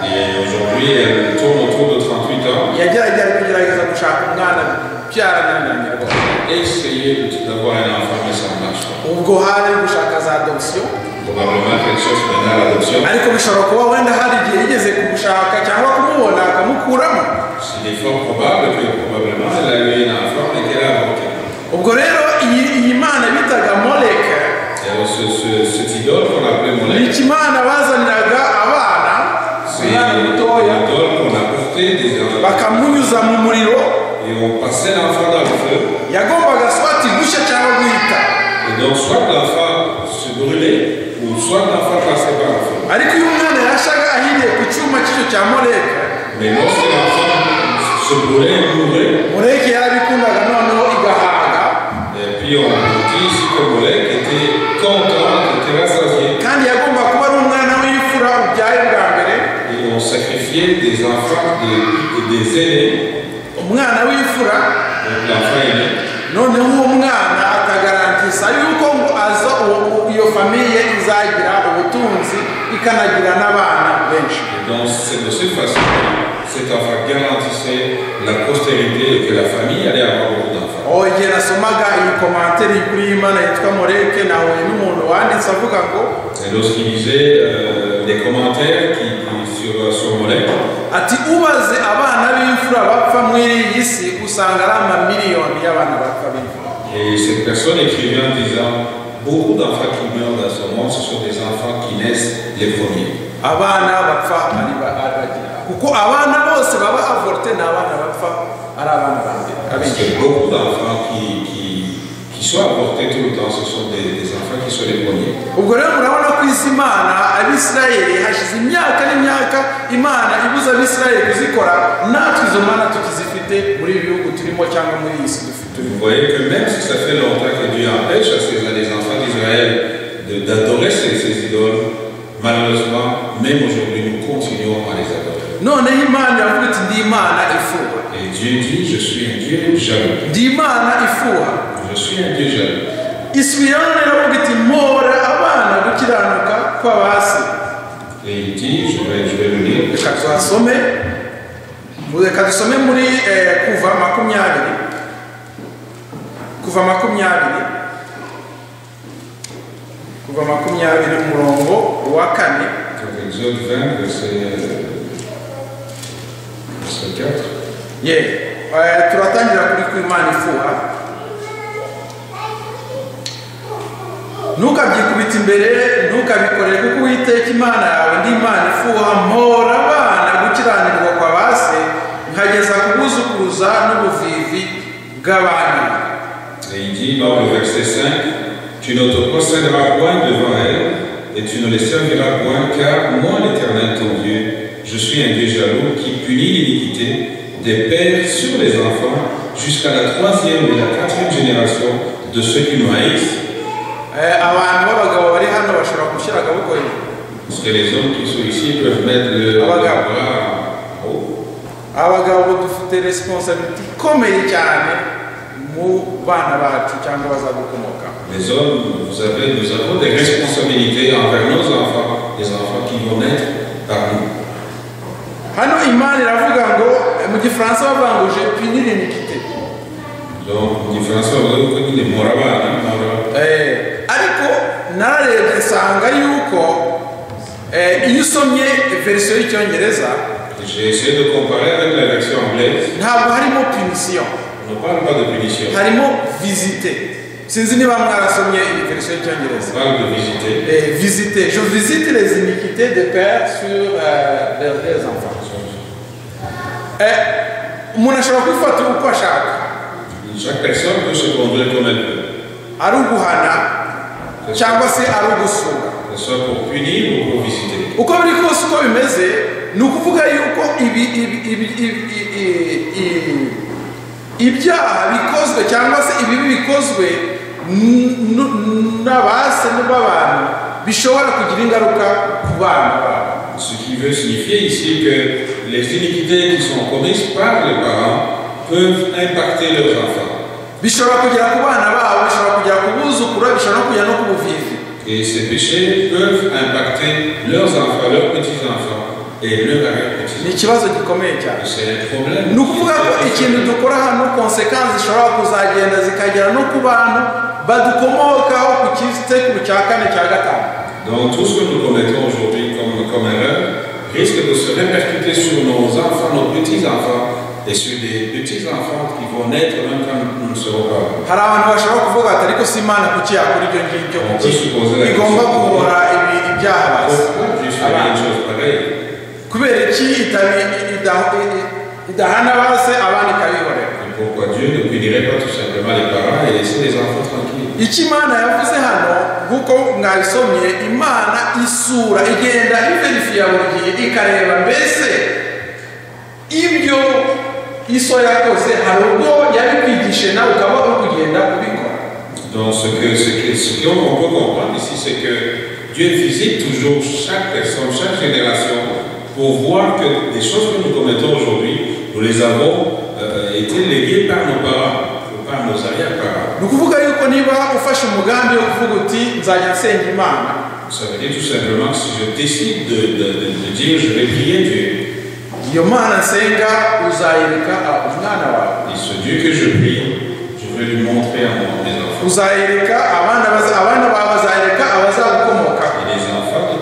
Et aujourd'hui, elle tourne autour de 38 ans. Yagerageje kugerageza gushaka umwana byarananiranye rwose. Essayer d'avoir un enfant, mais ça ne marche pas. Ubwo hari gushaka za adoption. Probablement qu'elle cherche maintenant l'adoption. Ariko bishobora kuba wenda hari igihe yigeze kumushaka cyangwa kumubona akamukuramo. Il est fort probable que probablement elle a eu un enfant et qu'elle a avorté. Ubwo rero iyi mana bitaga Molek. Alors cette idole qu'on appelait Molek. Ni ikimana bazaniraga abana. C'est l'idole qu'on apportait des enfants. Bakamunyuza mu muriro. Et on passait l'enfant dans le feu. Yagombaga soit gushya cyangwa guhita. Et donc soit l'enfant se brûlait ou soit l'enfant passait par le feu. Ariko iyo umwana yashaga ahiriye ku cyuma cy'icyo cya Molek. Mais lorsque l'enfant se brûlait et mourait. Molek yarabikundaga noneho igahaga. Et puis on dit ici que Molek était content, était rassasié. Kandi yagomba kuba ari umwana w'imfura ubyaye bwa mbere. Et on sacrifiait des enfants, des aînés. Umwana w'imfura. Donc l'enfant aîné. Noneho uwo mwana akagarantisa yuko aza iyo famille izagira ubutunzi ikanagira n'abana benshi. Et donc c'est de cette façon cet enfant garantissait la postérité et que la famille allait avoir beaucoup d'enfants. Oh, igihe nasomaga iyi commentaire kuri iyi mana yitwa Molek, nahuye n'umuntu wanditse avuga ngo Et lorsqu'il lisait les commentaires sur Molek, ati ubaze abana b'imfura bapfa muri iyi si usanga ari amamiliyoni y'abana bapfa b'imfura. Et cette personne écrivait en disant beaucoup d'enfants qui meurent dans ce monde, ce sont des enfants qui naissent les premiers. Abana bapfa ari bagira kuko abana bose baba avorté ni abana bapfa ari abana ba mbere. Parce que beaucoup d'enfants qui sont avortés tout le temps, ce sont des enfants qui sont les premiers. Ubwo rero murabona ko isi Imana Abisirayeli hashize imyaka n'imyaka Imana ibuza Abisirayeli kuzikora, natwe izo mana tukizifite muri ibi bihugu turimo cyangwa muri iyi si dufite. Vous voyez que même si ça fait longtemps que Dieu empêche à les enfants d'Israël d'adorer ces idoles, malheureusement, même aujourd'hui, nous continuons à les adorer. Noneho Imana iravuga iti ndi Imana ifuha. Et Dieu dit, je suis un Dieu jaloux. Ndi Imana ifuha. Je suis un Dieu jaloux. Isubiraho iravuga iti mpora abana gukiranuka kw'abasi. Et il dit, je vais le lire. Reka tuhasome. Reka dusome muri Kuva 20. Kuva 20. Kuva 20 umurongo wa 4. Donc Exode 20, verset 4. Ye, turatangira kuri ku Imana ifuha. Ntukabyikubita imbere, ntukabikorere, kuko Uwiteka Imana yawe ndi Imana ifuha, mpora abana gukiranirwa kwa ba se, nkageza ku buzukuruza n'ubuvivi bw'abana. Et il dit dans le verset 5, tu ne te prosterneras point devant elle, et tu ne les serviras point, car moi, l'Éternel ton Dieu, je suis un Dieu jaloux qui punit l'iniquité des pères sur les enfants jusqu'à la 3e et la 4e génération de ceux qui nous haïssent. Abantu b'abagabo bari hano bashobora gushyira akaboko hejuru. Parce que les hommes qui sont ici peuvent mettre le Abagabo. bras en haut. Abagabo dufite responsabilité ikomeye cyane mu bana bacu cyangwa bazadukomoka. Les hommes, nous avons des responsabilités envers nos enfants, les enfants qui vont naître par nous. Hano Imana iravuga ngo mu gifaransa bavuga ngo je punis l'iniquité. Donc mu gifaransa bavuga ko nyine mpora abana, mpora. Ariko nararebye nsanga yuko iyo usomye version y'icyongereza, J'ai essayé de comparer avec la version anglaise. Ntabwo harimo punition. On ne parle pas de punition. Harimo visiter. Sinzi niba mwarasomye iyi version y'icyongereza. On parle de visiter. Visiter. Je visite les iniquités des pères sur leurs enfants. Umuntu ashobora kwifata uko ashaka. Chaque personne peut se conduire comme elle veut. Ari uguhana cyangwa se ari ugusura. Que ce soit pour punir ou pour visiter. Uko biri kose uko bimeze, ni ukuvuga yuko ibyaha bikozwe cyangwa se ibibi bikozwe n'abase n'abantu bishobora kugira ingaruka ku bana babo. Ce qui veut signifier ici que les iniquités qui sont commises par les parents peuvent impacter leurs enfants. Bishobora kugera ku bana babo, bishobora kugera ku buzukuru, bishobora no kugera no ku buvivi. Et ces péchés peuvent impacter leurs enfants, leurs petits-enfants et leurs arrière-petits-enfants. Ni ikibazo gikomeye cyane. C'est un problème. Ni ukuvuga ko ikintu dukora hano conséquences zishobora kuzagenda zikagera no ku bantu badukomokaho ku gisekuru cya kane cya gatanu. Donc tout ce que nous commettons aujourd'hui comme erreur risque de se répercuter sur nos enfants, nos petits-enfants et sur des petits-enfants qui vont naître même quand nous ne serons pas là. Hari abantu bashobora kuvuga ati ariko si Imana kuki yakora ibyo ngibyo, On kuki peut se poser la igomba question. guhora ibyaha bazi? Pourquoi Dieu ferait une chose pareille? Kubera iki idahana base abandi ikabihorera? Et pourquoi Dieu ne punirait pas tout simplement les parents et laisser les enfants tranquilles? Icyo Imana yavuze hano nk'uko mwabisomye, Imana isura igenda iverifiya buri gihe ikareba mbese ibyo iso yakoze hari ubwo yabikwigishije nawe ukaba uri kugenda ubikora. Donc ce qu'on peut comprendre ici, c'est que Dieu visite toujours chaque personne, chaque génération, pour voir que les choses que nous commettons aujourd'hui, nous les avons été léguées par nos parents ou par nos arrière-parents. Ni ukuvuga yuko niba ufashe umugambi wo kuvuga uti nzajya nsenga Imana, Ça veut dire tout simplement que si je décide de dire je vais prier Dieu, iyo Mana nsenga uzayereka umwana wawe. Et ce Dieu que je prie, je vais lui montrer à mes enfants. Uzayereka abana abana bawe bazayereka abazagukomoka. Et les enfants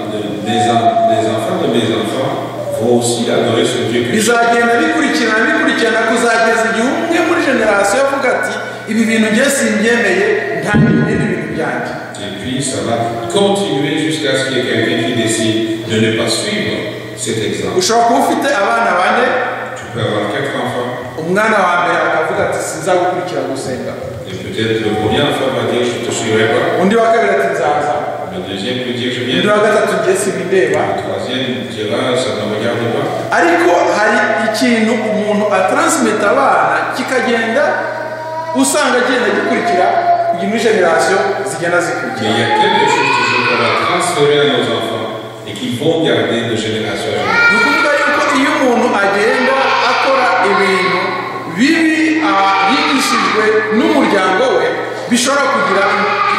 des enfants de mes enfants vont aussi adorer ce Dieu que je prie. Bizagenda bikurikirana bikurikirana kuzageza igihe umwe muri generasiyo avuga ati ibi bintu njye simbyemeye nta bindi bintu byanjye. Et puis ça va continuer jusqu'à ce qu'il y ait quelqu'un qui décide de ne pas suivre cet exemple. Ushobora kuba ufite abana bane, Tu peux avoir 4 enfants. Umwana wa mbere akavuga ati sinzagukurikira gusenga. Et peut-être le premier enfant va dire je te suivrai pas. Undi wa kabiri ati nzaza. Le deuxième peut dire je viens. Undi wa gatatu njye simbindeba. Le troisième dira ça ne me regarde pas. Ariko hari ikintu umuntu atransmita abana kikagenda usanga agenda gikurikira kugira muri generasiyo zigenda zikurikira. Mais il y a quelque chose toujours qu'on va transférer à nos enfants et qu'ils vont garder de génération en génération. Ni ukuvuga yuko iyo umuntu agenda akora ibintu bibi yigishijwe n'umuryango we bishobora kugira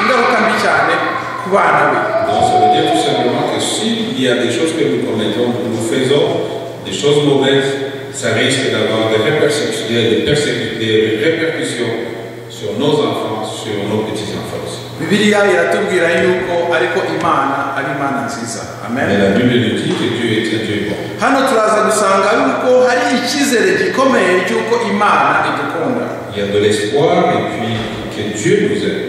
ingaruka mbi cyane ku bana be. Donc ça veut dire tout simplement que s'il y a des choses que nous commettons, que nous faisons, des choses mauvaises, ça risque d'avoir des répercussions, des répercussions sur nos enfants, sur nos petits-enfants aussi. Bibiliya iratubwira yuko ariko Imana ari Imana nziza. Mais Amen. la Bible nous dit que Dieu est un Dieu bon. Hano turaza gusanga yuko hari icyizere gikomeye cy'uko Imana idukunda. Il y a de l'espoir et puis que Dieu nous aime.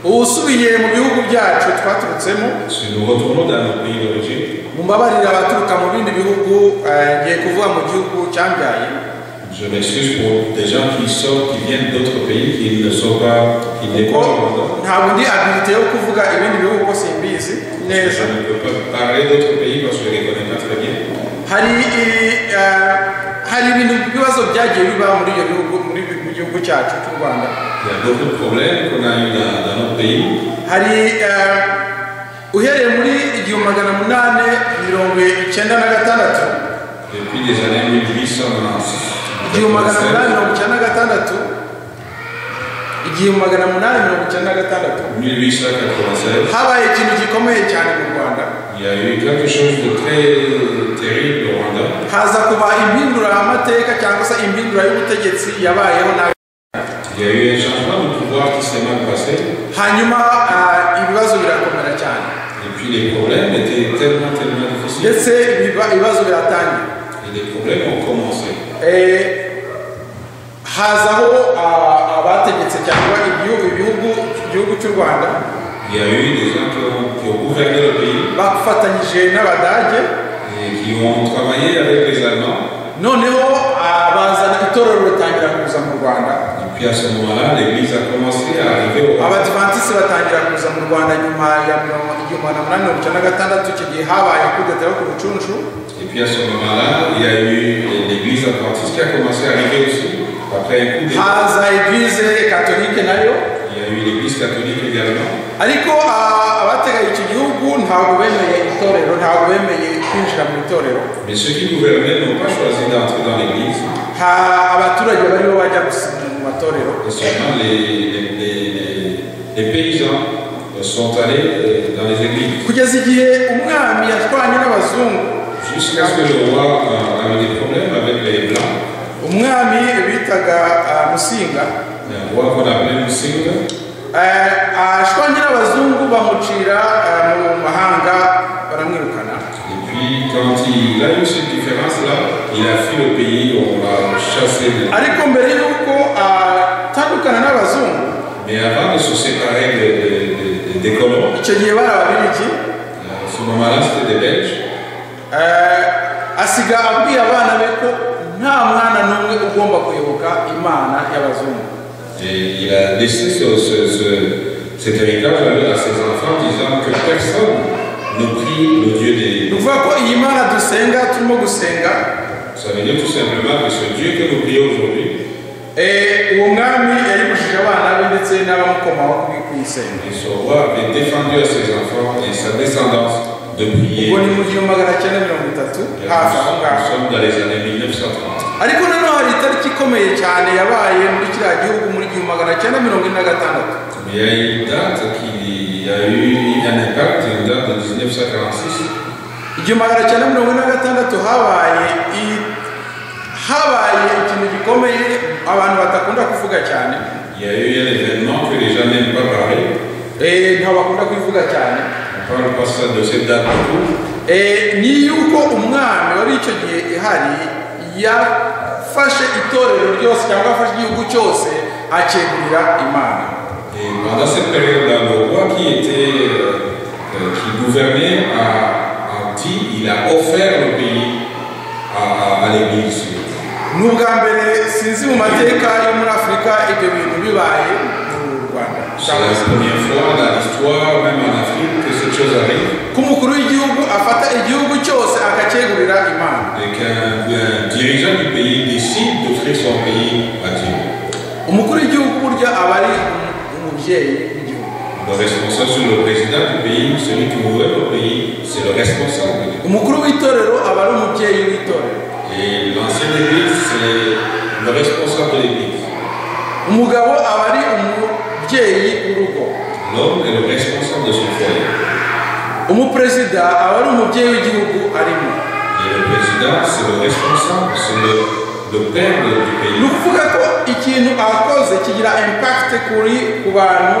Usubiye mu bihugu byacu twaturutsemo, Si nous retournons dans nos pays d'origine, mumbabarire abaturuka mu bindi bihugu, ngiye kuvuga mu gihugu cyambyaye. Je m'excuse pour des gens qui sortent, qui viennent d'autres pays, qui ne sont pas, qui n'est Kuko pas au Rwanda. Ntabwo ndi habilité yo kuvuga ibindi bihugu kuko simbizi neza. Je ne peux pas parler d'autres pays parce que je ne les connais pas très bien. Hari ibintu ibibazo byagiye biba muri ibyo bihugu muri mu gihugu cyacu cy'u Rwanda. Il y a beaucoup de problèmes qu'on a eu dans notre pays. Hari uhereye muri 1896, Depuis les années 1896, 1896, 1896, 1896, habaye ikintu gikomeye cyane mu Rwanda. Il y a eu quelque chose de très terrible au Rwanda. Haza kuba impinduramateka cyangwa se impindura y'ubutegetsi yabayeho nabi. Il y a eu un changement de pouvoir qui s'est mal passé. Hanyuma ibibazo birakomera cyane. Et puis les problèmes étaient tellement, tellement difficiles. Ndetse ibibazo biratangira. Et les problèmes ont commencé. Hazaho abategetse cyangwa igihugu cy'u Rwanda. Il y a eu des gens qui ont gouverné le pays Bafatanyije n'Abadage. Et qui ont travaillé avec les Allemands. Noneho bazana itorero ritangira kuza mu Rwanda. Et puis à ce moment-là, l'église a commencé à arriver au Rwanda. Abadivantisiti batangira kuza mu Rwanda nyuma ya 1896, icyo gihe habaye kudeta yo ku Rucunshu. Et puis à ce moment-là, il y a eu l'église adventiste qui a commencé à arriver aussi, après un coup d'État. Haza église catholique nayo. Il y a eu l'église catholique également. Ariko abategaye icyo gihugu ntabwo bemeye itorero, ntabwo bemeye kwinjira mu itorero. Mais ceux qui gouvernaient n'ont pas choisi d'entrer dans l'église. Abaturage baribo bajya gusinya mu matorero. Et seulement les paysans sont allés dans les églises. Kugeza igihe umwami yashwanye n'abazungu. Jusqu'à ce que le roi avait des problèmes avec les Blancs. Umwami bitaga Musinga. Un roi qu'on appelait Musinga. Ashwanye n'abazungu bamucira mu mahanga baramwirukana. Et puis quand il a eu cette différence-là, il a fui le pays, on l'a chassé. Ariko mbere y'uko atandukana n'abazungu, Mais avant de se séparer des colons, icyo gihe bari Ababiligi, à ce moment-là c'était des Belges, asiga abwiye abana be ko nta mwana n'umwe ugomba kuyoboka Imana y'abazungu. Et il a laissé cet héritage à ses enfants, disant que personne ne prie le Dieu des... Ni ukuvuga ko iyi Mana dusenga turimo gusenga, Ça veut dire tout simplement que ce Dieu que nous prions aujourd'hui, uwo mwami yayibujije abana be ndetse n'abamukomaho kuyisenga. Et ce roi avait défendu à ses enfants et sa descendance de prier. Ubwo ni mu 1930 hafi aho ngaho. Nous sommes dans les années 1930. Ariko noneho hari itariki ikomeye cyane yabaye muri kiriya gihugu muri 1946. Mais il y a une date qui a eu un impact, une date de 1946. 1946 habaye ikintu gikomeye abantu batakunda kuvuga cyane. Il y a eu un événement que les gens n'aiment pas parler. Ntabwo bakunda kubivuga cyane. On ne parle pas ça de cette date beaucoup. Ni yuko umwami wari icyo gihe ihari yafashe itorero ryose cyangwa afashe igihugu cyose acyegurira Imana. Et pendant cette période-là, le roi qui gouvernait a dit, il a offert le pays à l'Église. Ni ubwa mbere sinzi mu mateka yo muri Afurika ibyo bintu bibaye mu Rwanda. C'est la première fois dans l'histoire, même en Afrique, que cette chose arrive. Ko umukuru w'igihugu afata igihugu cyose akacyegurira Imana. Et qu'un dirigeant du pays décide d'offrir son pays à Dieu. Umukuru w'igihugu burya aba ari umubyeyi w'igihugu. Le responsable, c'est le président du pays, celui qui gouverne le pays, c'est le responsable. Umukuru w'itorero aba ari umubyeyi w'itorero. Et l'ancien église, c'est le responsable de l'église. Umugabo aba ari umubyeyi w'urugo. L'homme est le responsable de son foyer. Umuperezida aba ari umubyeyi w'igihugu arimo. Et le président, c'est le responsable, c'est le père du pays. Ni ukuvuga ko ikintu akoze kigira impact kuri ku bantu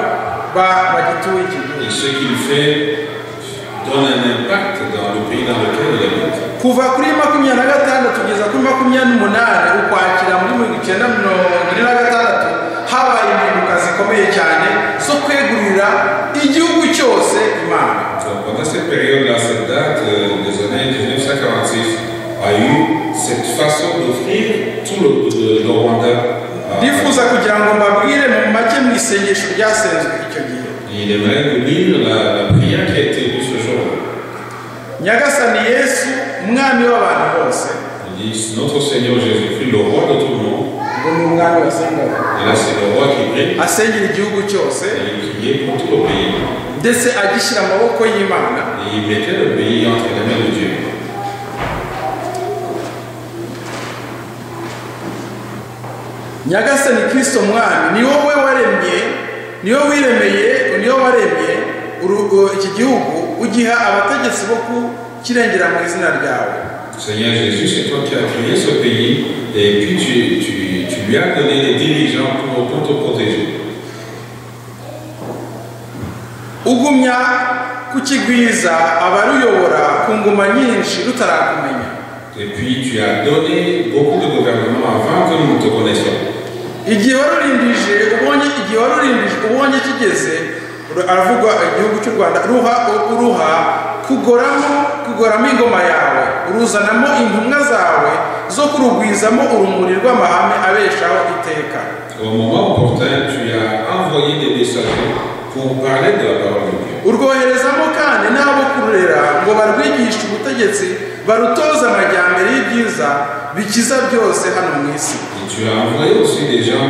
bagituye iki gihugu. Et ce qu'il fait donne un impact dans le pays dans lequel il habite. Kuva kuri 26 kugeza kuri 28 Ukwakira muri 1946 habaye impinduka zikomeye cyane zo kwegurira igihugu cyose Imana. Donc pendant cette période-là, cette date des années 1946 a eu cette façon d'offrir tout le Rwanda. Ndifuza kugira ngo mbabwire mu make mu isengesho ryasenzwe icyo gihe. Il aimerait vous lire la prière qui a été lue ce jour. Nyagasani Yesu mwami w'abantu bose. Il dit notre Seigneur Jésus-Christ, le roi de tout le monde. Et là c'est le roi qui prie. Asengera igihugu cyose. Et il priait pour tout le pays. Ndetse agishyira amaboko y'Imana. Et il mettait le pays entre les mains de Dieu. Nyagasani Kristo mwami, ni wowe waremye, ni wowe wiremeye, ni wowe waremye iki gihugu ugiha abategetsi bo kukirengera mu izina ryawe. Seigneur Jésus, c'est toi qui as créé ce pays et puis tu lui as donné les dirigeants pour te protéger. Ugumya kukigwiza abaruyobora ku ngoma nyinshi rutarakumenya. Et puis tu as donné beaucoup de gouvernements avant que nous te connaissions. Igihe warurindije ubonye kigeze, aravuga igihugu cy'u Rwanda, uruha kugoramo ingoma yawe, uruzanamo intumwa zawe zo kurugwizamo urumuri rw'amahame abeshaho iteka. Au moment opportun, tu as envoyé des messagers pour parler de la parole de Dieu. Urwoherezamo kandi n'abo kururera ngo barwigishe ubutegetsi, barutoza amajyambere y'ibyiza bikiza byose hano mu isi. Et tu as envoyé aussi des gens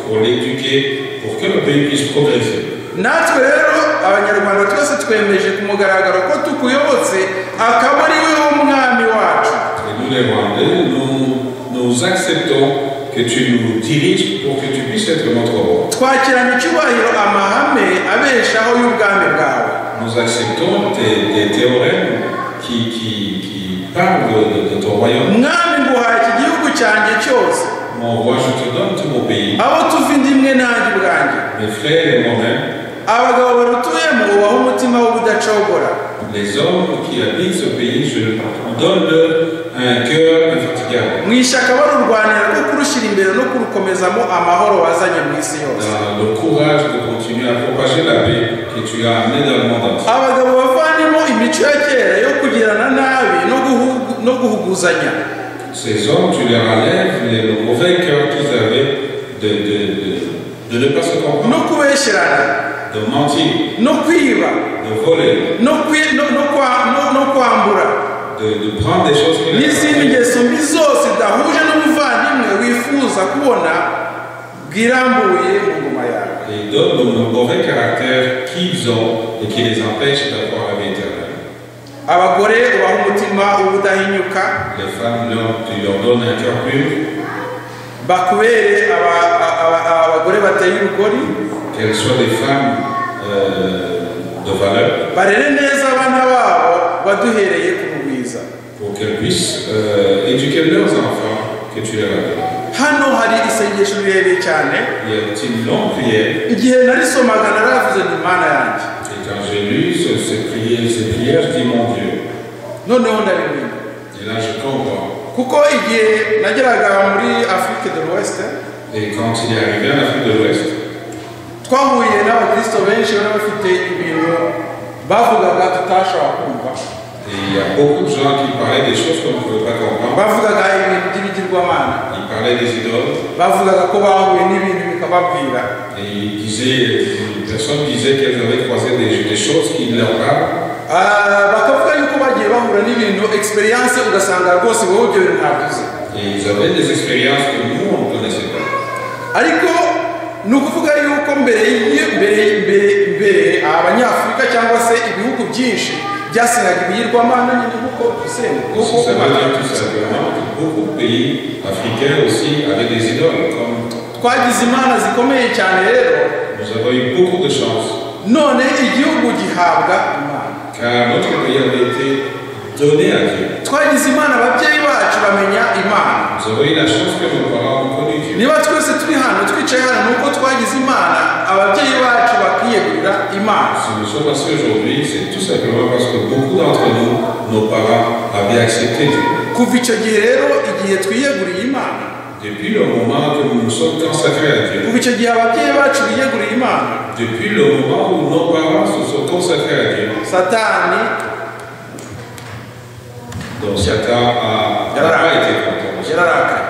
pour l'éduquer, pour que le pays puisse progresser. Natwe rero abanyarwanda twese twemeje ku mugaragaro ko tukuyobotse, akaba ari we w'umwami wacu. Et nous les Rwandais, nous acceptons que tu nous diriges pour que tu puisses être notre roi. Twakiranye icyubahiro amahame abeshaho y'ubwami bwawe. Nous acceptons tes théorèmes qui parlent de ton royaume. Mwami nguhaye iki gihugu cyanjye cyose. Mon roi, je te donne tout mon pays. Abo tuva inda imwe nanjye ubwanjye. Mes frères et moi-même. Abagabo barutuyemo ubaha umutima w'ubudacogora. Les hommes qui habitent ce pays, je donne-leur un cœur infatigable. Mu ishyaka barurwanira rwo kurushyira imbere no kurukomezamo amahoro wazanye mu isi yose. Dans le courage de continuer à propager la paix que tu as amenée dans le monde entier. Abagabo bavanemo imico ya kera yo kugirana nabi no guhuguzanya. Ces hommes, tu leur enlèves le mauvais cœur qu'ils avaient de ne pas se comprendre. No kubeshyerana. De mentir. No kwiba. De voler. No kwambura. De prendre des choses qui n'izindi ngeso mbi zose zidahuje n'umuvandimwe wifuza kubona bwirambuye mu ngoma yawe. Et donne le mauvais caractère qu'ils ont et qui les empêche d'avoir la vie éternelle. Abagore ubaha umutima w'ubudahinyuka. Les femmes, tu leur donnes un cœur pur. Bakubere abagore bateye urugori. Qu'elles soient des femmes de valeur. Barere neza abana babo baduhereye ku rugwiza. Pour qu'elles puissent éduquer leurs enfants que tu leur as donné. Hano hari isengesho rirerire cyane. Il y a une longue prière. Igihe narisomaga naravuze nti Mana yanjye. Et quand j'ai lu ces prières, je dis mon Dieu. Noneho ndabimenya. Et là je comprends. Kuko igihe nageraga muri Afrique de l'Ouest. Et quand il est arrivé en Afrique de l'Ouest, twahuye n'abakristo benshi bari bafite ibintu bavugaga tutashobora kumva. Et il y a beaucoup de gens qui parlaient des choses qu'on ne pouvait pas comprendre. Bavugaga ibintu by'ibigirwamana. Ils parlaient des idoles. Bavugaga ko bahuye n'ibintu bikababwira. Et ils disaient, les personnes disaient qu'elles avaient croisé des choses qui leur parlent. Bakavuga yuko bagiye bahura n'ibintu experience ugasanga rwose wowe ibyo bintu ntabyo uzi. Et ils avaient des expériences que nous on ne connaissait pas. Ariko ni ukuvuga yuko mbere abanyafurika cyangwa se ibihugu byinshi byasengaga ibigirwamana nyine kuko dusenga. Ça veut dire tout simplement que beaucoup de pays africains aussi avaient des idoles. Comme twagize imana zikomeye cyane rero. Nous avons eu beaucoup de chance. None igihugu gihabwa Imana. Car notre pays avait été donné à Dieu. Twagize Imana ababyeyi bacu bamenya Imana. Nous avons eu la chance que nos parents ont connu Dieu. Niba twese turi hano twicaye hano nuko twagize Imana ababyeyi bacu bakiyegurira Imana. Si nous sommes assis aujourd'hui, c'est tout simplement parce que beaucoup d'entre nous, nos parents, avaient accepté Dieu. Kuva icyo gihe rero, igihe twiyeguriye Imana, Depuis le moment que nous nous sommes consacrés à Dieu, kuva icyo gihe ababyeyi bacu biyeguriye Imana, depuis le moment où nos parents se sont consacrés à Dieu, Satani donc Satan n'a pas été content. yararakaye.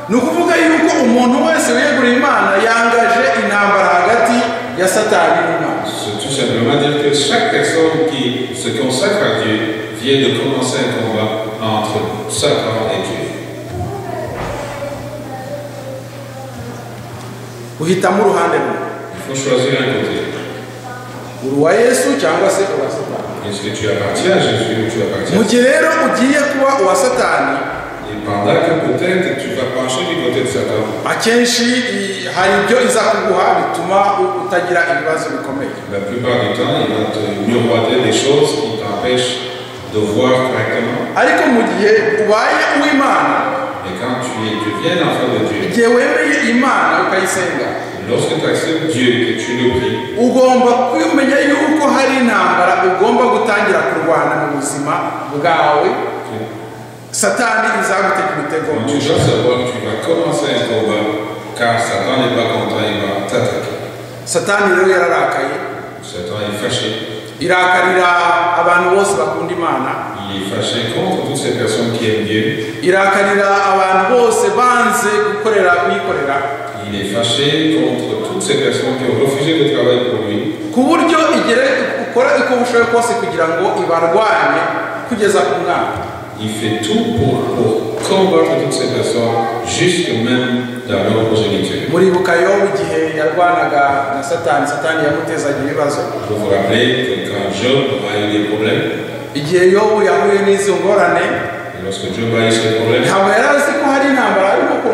Ni ukuvuga yuko umuntu wese wiyeguriye Imana yangaje intambara hagati ya Satani n'Imana. C'est tout simplement dire que chaque personne qui se consacre à Dieu vient de commencer un combat entre Satan et Dieu. Uhitamo uruhande rumwe. Il faut choisir un côté. Uri uwa Yesu cyangwa se uwa Satani. Est-ce que tu appartiens à Jésus ou tu appartiens Mu à gihe rero ugiye kuba uwa Satani, Et pendant que peut-être tu vas pencher du côté de Satan, akenshi hari ibyo iza kuguha bituma utagira ibibazo bikomeye. La plupart du temps, il va te miroiter des choses qui t'empêchent de voir correctement. Ariko mu gihe ubaye uw'Imana, Et quand tu deviens l'enfant de Dieu, igihe wemeye Imana ukayisenga, lorsque tu acceptes Dieu et que tu le pries, ugomba kumenya yuko hari intambara ugomba gutangira kurwana mu buzima bwawe. Satani izagutega imitego. Donc tu dois savoir que tu vas commencer un combat, car Satan n'est pas content, il va t'attaquer. Satani rero yararakaye. Satan est fâché. Irakarira abantu bose bakunda Imana. Il est fâché contre toutes ces personnes qui aiment Dieu. Irakarira abantu bose banze gukorera kuyikorera. Il est fâché contre toutes ces personnes qui ont refusé de travailler pour lui. Ku buryo igere ukora uko ushoboye kose kugira ngo ibarwanye kugeza ku mwana. Il fait tout pour combattre toutes ces personnes, jusque même dans leur progéniture. Muribuka Yobu igihe yarwanaga na Satani, Satani yamutezaga ibibazo. Vous vous rappelez que quand Job a eu des problèmes, Igihe Yobu yahuye n'izo ngorane, et lorsque Job a eu ces problèmes, ntabwo yari azi ko hari intambara,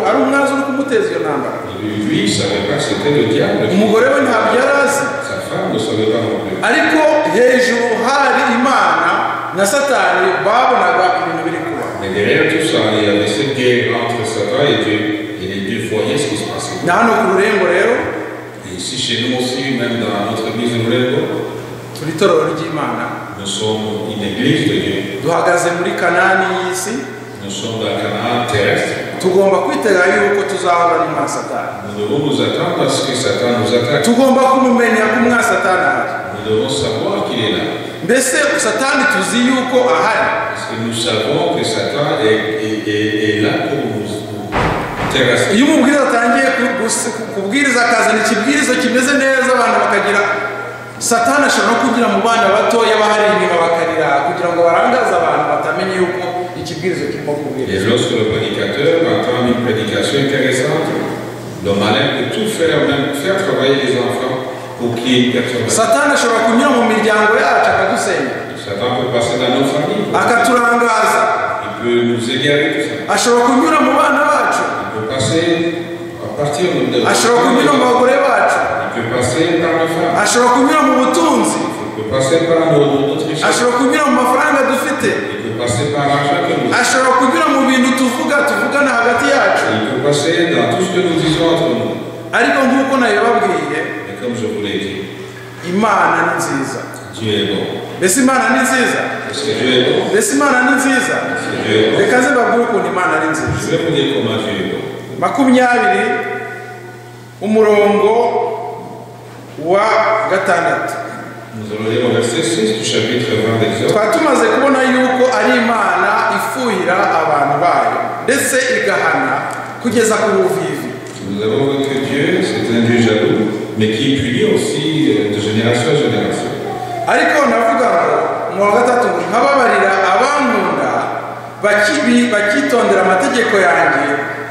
ari umwanzi uri kumuteza iyo ntambara. lui, il ne savait pas que c'était le diable. Umugore we ntabwo yari azi. Sa femme ne savait pas non plus. Ariko hejuru hari Imana na Satani babonaga ibintu biri kuba. Mais derrière tout ça, il y avait cette guerre entre Satan et Dieu, et les deux voyaient ce qui se passait. Na hano ku rurembo rero, Et ici chez nous aussi, même dans notre église de Rurembo, turi itorero ry'Imana, nous sommes une église de Dieu. duhagaze muri Kanani y'isi. Nous sommes dans Canaan terrestre. Tugomba kwitega yuko tuzahura n'umwa Satani. Nous devons nous attendre à ce que Satan nous attaque. Tugomba kumumenya ko umwa Satani ahari. Nous devons savoir qu'il est là. Mbese Satani tuzi yuko ahari. Parce que nous savons que Satan est là pour nous terrasser. Iyo umubwiriza atangiye kubwiriza akazana ikibwirizo kimeze neza, abantu bakagira, Satani ashobora no kugira mu bana batoya bahari inyuma bakarira kugira ngo barangaze abantu batamenye yuko ikibwirizo kirimo kubwiriza. Et lorsque le prédicateur entend une prédication intéressante, le malin peut tout faire, même faire travailler les enfants pour qu'il y ait une perturbation. Satani ashobora kunyura mu miryango yacu akadusenya. Satan peut passer dans nos familles. Akaturangaza. Il peut nous égarer tout ça. Ashobora kunyura mu bana bacu. Il peut passer à partir de Ashobora kunyura mu bagore bacu. Il peut passer par nos femmes. Ashobora kunyura mu butunzi. Il peut passer par notre richesse. Ashobora kunyura mu mafaranga dufite. Il peut passer par l'argent que nous avons. Ashobora kunyura mu bintu tuvuga tuvugana hagati yacu. Il peut passer dans tout ce que nous disons entre nous. Ariko nk'uko nabibabwiye, Et comme je vous l'ai dit, Imana ni nziza. Dieu est bon. Mbese Imana ni nziza? Est-ce que Dieu est bon? Mbese Imana ni nziza? Est-ce que Dieu est bon? Reka nze mbabwire ukuntu Imana ari nziza. Je vais vous dire comment Dieu est bon. 20 umurongo wa 6. Nous allons lire au verset 6 du chapitre 20 d'Exode. Twari tumaze kubona yuko ari Imana ifuhira abantu bayo ndetse igahana kugeza ku buvivi. Nous avons vu que Dieu, c'est un Dieu jaloux, mais qui punit aussi de génération en génération. Ariko navuga ngo umurongo wa 3 ngo nkababarira abankunda bakitondera amategeko yanjye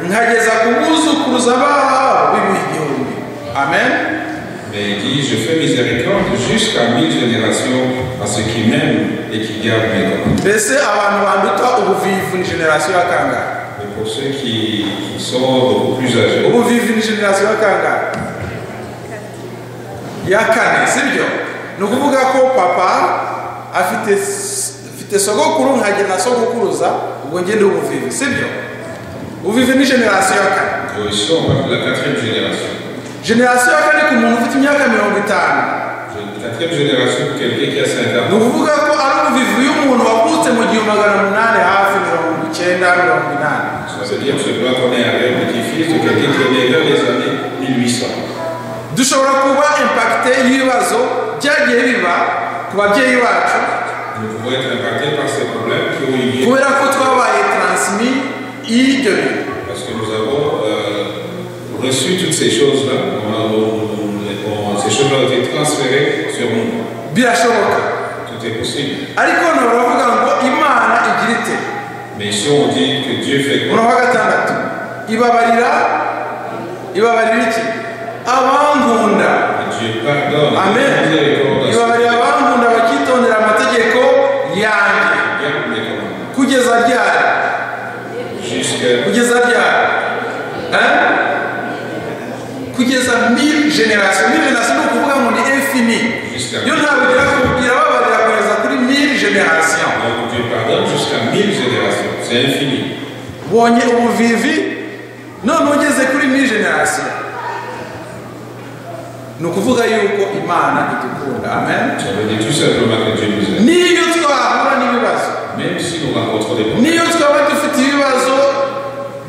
nkageza ku buzukuruza babo b'ibihumbi. Amen. Mais il dit, je fais miséricorde jusqu'à 1000 générations à ceux qui m'aiment et qui gardent mes commandements. Mbese abantu banduta ubuvivu ni génération ya kangahe? Mais pour ceux qui sont beaucoup plus âgés, Ubuvivu ni génération ya kangahe? Ya kane, sibyo? Ni ukuvuga ko papa afite sogokuru nkagira na sogokuruza, ubwo njye ndi ubuvivi, sibyo? Ubuvivi ni génération ya kane. Ici on parle de la 4e génération. Génération ya kane ku muntu ufite imyaka 50. La Quatrième génération pour quelqu'un qui a 50 Ni ans. ukuvuga ko ari ubuvivi y'umuntu wavutse mu 1890, 80. Ça veut dire que je qu'on est arrière-petit-fils de quelqu'un qui est né vers les années 1800. Dushobora kuba impacté y'ibibazo byagiye biba ku babyeyi bacu Nous pouvons être impactés par ces problèmes qui ont eu lieu kubera ko twabaye transmis y'ibyo bintu. Parce que nous avons reçu toutes ces choses-là. Ces choses-là ont été transférées sur nous. Birashoboka. Tout est possible. Ariko hano baravuga ngo Imana igira ite? Mais ici, on dit que Dieu fait quoi? Umurongo wa gatandatu, ibabarira, ibabarira iki? Abankunda. Dieu pardonne. Amen. Miséricorde à ceux Ibabarira qui abankunda bakitondera amategeko yanjye. gardent mes commandements. Kugeza ryari? Jusqu'à Kugeza ryari? Hein? Kugeza mille générations. Mille générations ni ukuvuga ngo ni infini. Jusqu'à Yo ntabwo igera ku irababarira kugeza kuri mille générations. Donc Dieu pardonne jusqu'à 1000 générations. C'est infini. Ubonye ubuvivi, none ugeze kuri mille générations, ni ukuvuga yuko Imana idukunda. Amen. Ça veut dire tout simplement que Dieu nous aime. Niyo twahura n'ibibazo, Même si nous rencontrons des problèmes, niyo twaba dufite ibibazo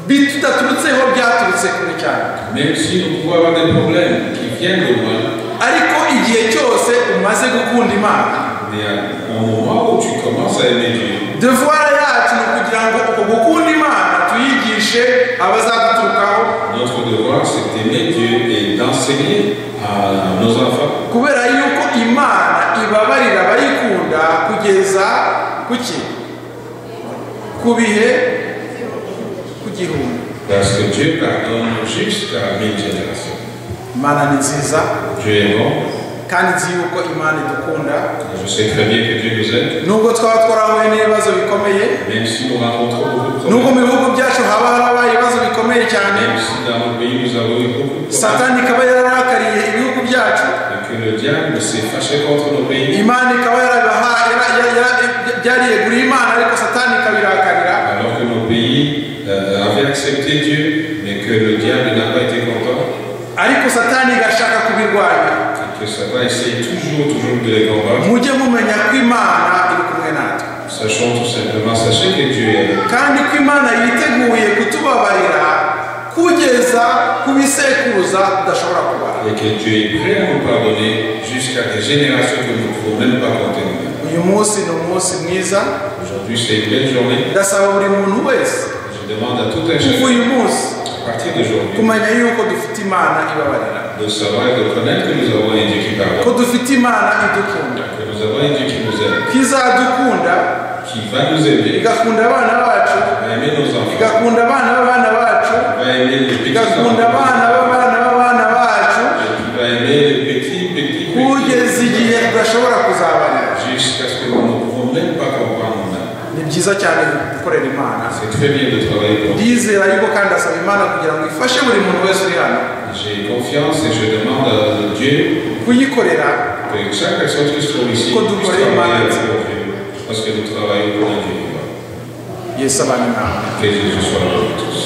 bidaturutseho, byaturutse kure cyane, même si nous pouvons avoir des problèmes qui viennent de loin, ariko igihe cyose umaze gukunda Imana, mais au moment où tu commences à aimer Dieu, devoir yacu ni ukugira ngo uko gukunda Imana tuyigishe abazaduturukaho. Notre devoir, c'est d'aimer Dieu et d'enseigner à nos enfants. Kubera yuko Imana ibabarira abayikunda kugeza kuki? Ku bihe ku gihumbi. Parce que Dieu pardonne jusqu'à 1000 générations. Imana ni nziza. Dieu est bon. Kandi nzi yuko Imana idukunda. Et je sais très bien que Dieu nous aime. Nubwo twaba twarahuye n'ibibazo bikomeye, Même si nous rencontrons beaucoup de nubwo problèmes. mu bihugu byacu haba harabaye ibibazo bikomeye cyane, Même si dans nos pays nous avons eu beaucoup de problèmes. Satani ikaba yararakariye ibihugu byacu, Et que le diable s'est fâché contre nos pays. Imana ikaba yarabaha byariyeguriye Imana, ariko Satani ikabirakarira. Alors que nos pays avaient accepté Dieu, mais que le diable n'a pas été content. Ariko Satani igashaka kubirwanya. Et que Satan essaye toujours, toujours de les combattre. Mujye mumenya ko Imana iri kumwe natwe. Sachons tout simplement, sachez que Dieu est avec nous. Kandi ko Imana yiteguye kutubabarira kugeza ku bisekuruza tudashobora kubara. Et que Dieu est prêt à nous pardonner jusqu'à des générations que nous ne pouvons même pas compter nous-mêmes. Uyu munsi ni umunsi mwiza. Aujourd'hui, c'est une belle journée. Ndasaba buri muntu wese Je demande à tout un kuva chacun, uyu munsi à partir d'aujourd'hui, kumenya yuko dufite Imana ibabarira, de savoir et de connaître que nous avons un Dieu qui ko pardonne, dufite Imana idukunda, que nous avons un Dieu qui nous aime, ko izadukunda, qui va nous aimer, igakunda abana bacu, qui va aimer nos enfants, igakunda abana b'abana bacu, qui va aimer les petits igakunda enfants, abana b'abana b'abana bacu, et qui va aimer les petits, petits, kugeza igihe petits, tudashobora kuzabarira. Jusqu'à ce que nous ne pouvons même pas comprendre nous-mêmes. Ni byiza cyane gukorera Imana. C'est très bien de travailler pour Dieu. Ndizera yuko kandi asaba Imana kugira ngo ifashe buri muntu wese uri hano J'ai confiance et je demande à Dieu kuyikorera. Que chaque personne qui se trouve ici Qu'on puisse nous travailler pour Dieu, parce que nous travaillons pour un Dieu vivant. Yesu abane nawe. Que Jésus soit avec nous tous.